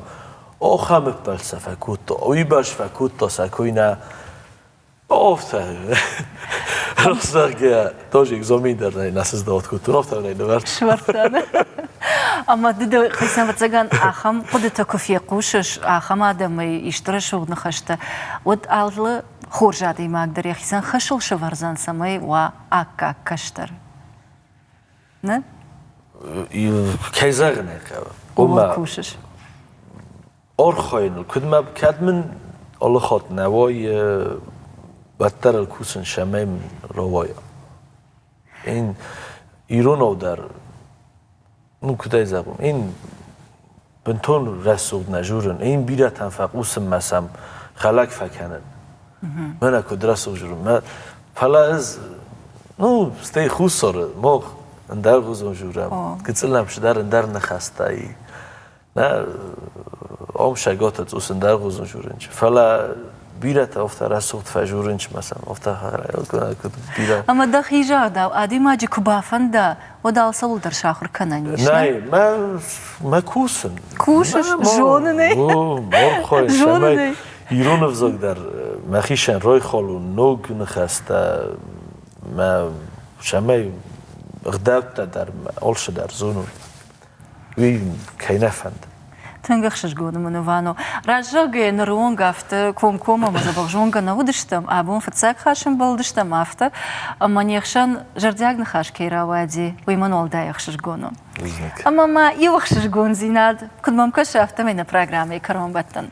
охӕм ӕппӕлцӕ фӕкодта, уыйбӕрц фӕкодта сӕ кой нӕ. Афтӕ, зӕгъгӕ, тоже экзамен дӕр нӕ нӕ сыздӕхт кодтон, афтӕ нӕ нывӕрд. Сывӕрдта Ӕмӕ ды дӕхицӕн, ӕвӕццӕгӕн, ахӕм хъуыдытӕ куы фехъусыс, ахӕм адӕмӕй исты рӕсугъд ныхӕстӕ, уӕд алы хорз адӕймаг дӕр йӕхицӕн хӕсыл сӕвӕрдзӕн, цӕмӕй уа аккаг кӕстӕр. Нӕ? Кӕй зӕгъын ӕй хъӕуы. Ууыл кусыс. Архайыныл, куыд мӕ кӕд мын алы хатт нӕ вӕййы, уӕддӕр ыл кусын, цӕмӕй мын рауайа. Ин иронау дӕр, ну куыдӕй зӕгъон, ин бынтон рӕсугъд нӕ журын, ин бирӕтӕн фӕхъусынмӕ сӕм хӕлӕг фӕкӕнын. Мӕнӕ куыд рӕсугъд журын. Мӕ фӕлӕ ӕз, ну, стӕй Хуссары мах ӕндӕргъуызон журӕм, гыццыл нӕм цыдӕр ӕндӕр ныхӕстӕ и. Нӕ, ам сӕгатӕ цъус ӕндӕргъуызон журынч. Фӕлӕ бирӕтӕ афтӕ рӕсугъд фӕжурынч мӕ сӕм афтӕ куыд бирӕ. Ӕмӕ дӕхи загъдау, адӕймаджы куы бафӕнда, уӕд алцӕуыл дӕр сахуыр кӕнӕн ис. Нӕй, мӕ, мӕ кусын. Кусыс, зонын ӕй. Зонын ӕй. Ирон ӕвзаг дӕр мӕхицӕн райхалон ног ныхӕстӕ, мӕ цӕмӕй ӕгъдӕуттӕ дӕр алцыдӕр зонон. уый кӕй нӕ фӕнды. Тынг ӕхсызгон мын у, Вано. Раззагӕй ныры онг афтӕ комкоммӕ ӕмӕ дзӕбӕх зонгӕ нӕ уыдыстӕм. Абон фыццаг хатт сӕмбӕлдыстӕм афтӕ, ӕмӕ не хсӕн зӕрдиаг ныхас кӕй рауади, уый мӕн уӕлдай ӕхсызгон у. Ӕмӕ ма иу ӕхсызгондзинад, куыд мӕм кӕсы, афтӕмӕй нӕ программӕйы кӕронбӕттӕн.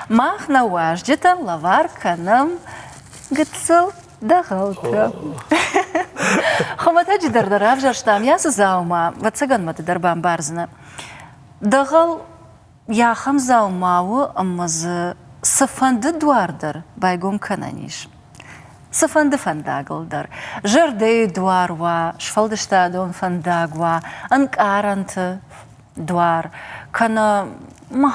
Мах нӕ уазджытӕн лӕвар кӕнӕм гыццыл дӕгъӕлтӕ. Хуымӕтӕджы дӕр дӕ равзӕрстам йӕ цы дзаума, ӕвӕццӕгӕн мӕ ды дӕр бамбардзынӕ. Дӕгъӕл йӕ ахӕм дзаума у, ӕмӕ дзы цыфӕнды дуар дӕр байгом кӕнӕн ис. Цыфӕнды фӕндагыл дӕр, зӕрдӕйы дуар уа, сфӕлдыстадон фӕндаг уа, ӕнкъарӕнты дуар, кӕнӕ мӕ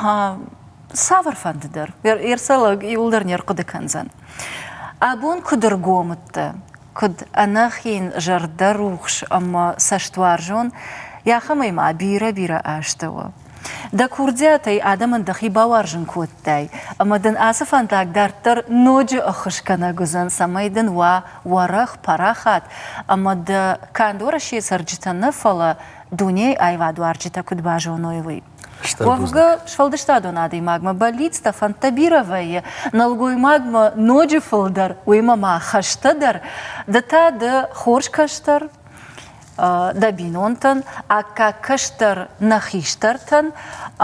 цавӕрфӕнды дӕр, ӕрцӕлӕг иуылдӕр не рхъуыды кӕндзӕн. Абон куыд ӕргом уыдтӕ, куыд ӕнӕхин, зӕрдӕрухс ӕмӕ цӕстуарзон, йӕхӕмӕй ма бирӕ-бирӕ азты у. Дӕ курдиатӕй адӕмӕн дӕхи бауарзын кодтай, ӕмӕ дын ацы фӕндаг дарддӕр ноджы ӕххуысгӕнӕг уыдзӕн, цӕмӕй дын уа уӕрӕх, парахат ӕмӕ дӕ канд Уӕрӕсейы цӕрджытӕ нӕ, фӕлӕ дунейы аивадуарзджытӕ куыд базоной, уый. Уӕвгӕ, сфӕлдыстадон адӕймагмӕ бӕллицтӕ, фӕндтӕ бирӕ вӕййы, нӕлгоймагмӕ ноджы фылдӕр, уыимӕ ма хӕстӕ дӕр. Ды та дӕ хорз кӕстӕр, дӕ бинонтӕн, аккаг кӕстӕр нӕ хистӕртӕн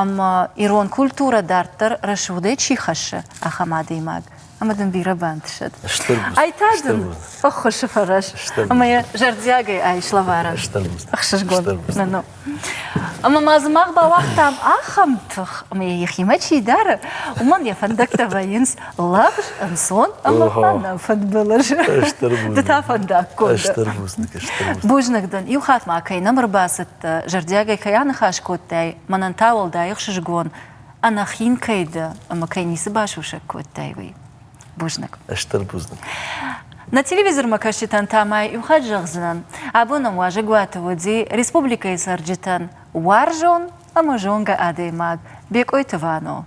ӕмӕ ирон культурӕ дарддӕр рӕсугъдӕй чи хӕссы, ахӕм адӕймаг. Ӕмӕ дын бирӕ бантысӕд. Ай та дын ӕххуысы фӕрӕз ӕмӕ йӕ зӕрдиагӕй айс лӕварӕн. Ӕхсызгон. Ӕмӕ ма дзы мах бауагътам ахӕм тых, ӕмӕ йӕ йӕхимӕ чи дары, уымӕн йӕ фӕндӕгтӕ вӕййынц лӕгъз, ӕнцон ӕмӕ ӕнӕфыдбылыз. Ды та фӕндаггон дӕ. Бузныг дын, иу хатт ма кӕй нӕм ӕрбацыдтӕ, зӕрдиагӕй кӕй аныхас кодтай, мӕнӕн та уӕлдай ӕхсызгон, ӕнӕхин кӕй дӕ ӕмӕ кӕй ницы басусӕг кодтай, уый. Бузныг. Стыр бузныг. Нӕ телевизормӕ кӕсджытӕн та ма иу хатт зӕгъдзынӕн, абон нӕм уазӕгуаты уыди республикӕйы цӕрджытӕн уарзон ӕмӕ зонгӕ адӕймаг Бекъойты Вано.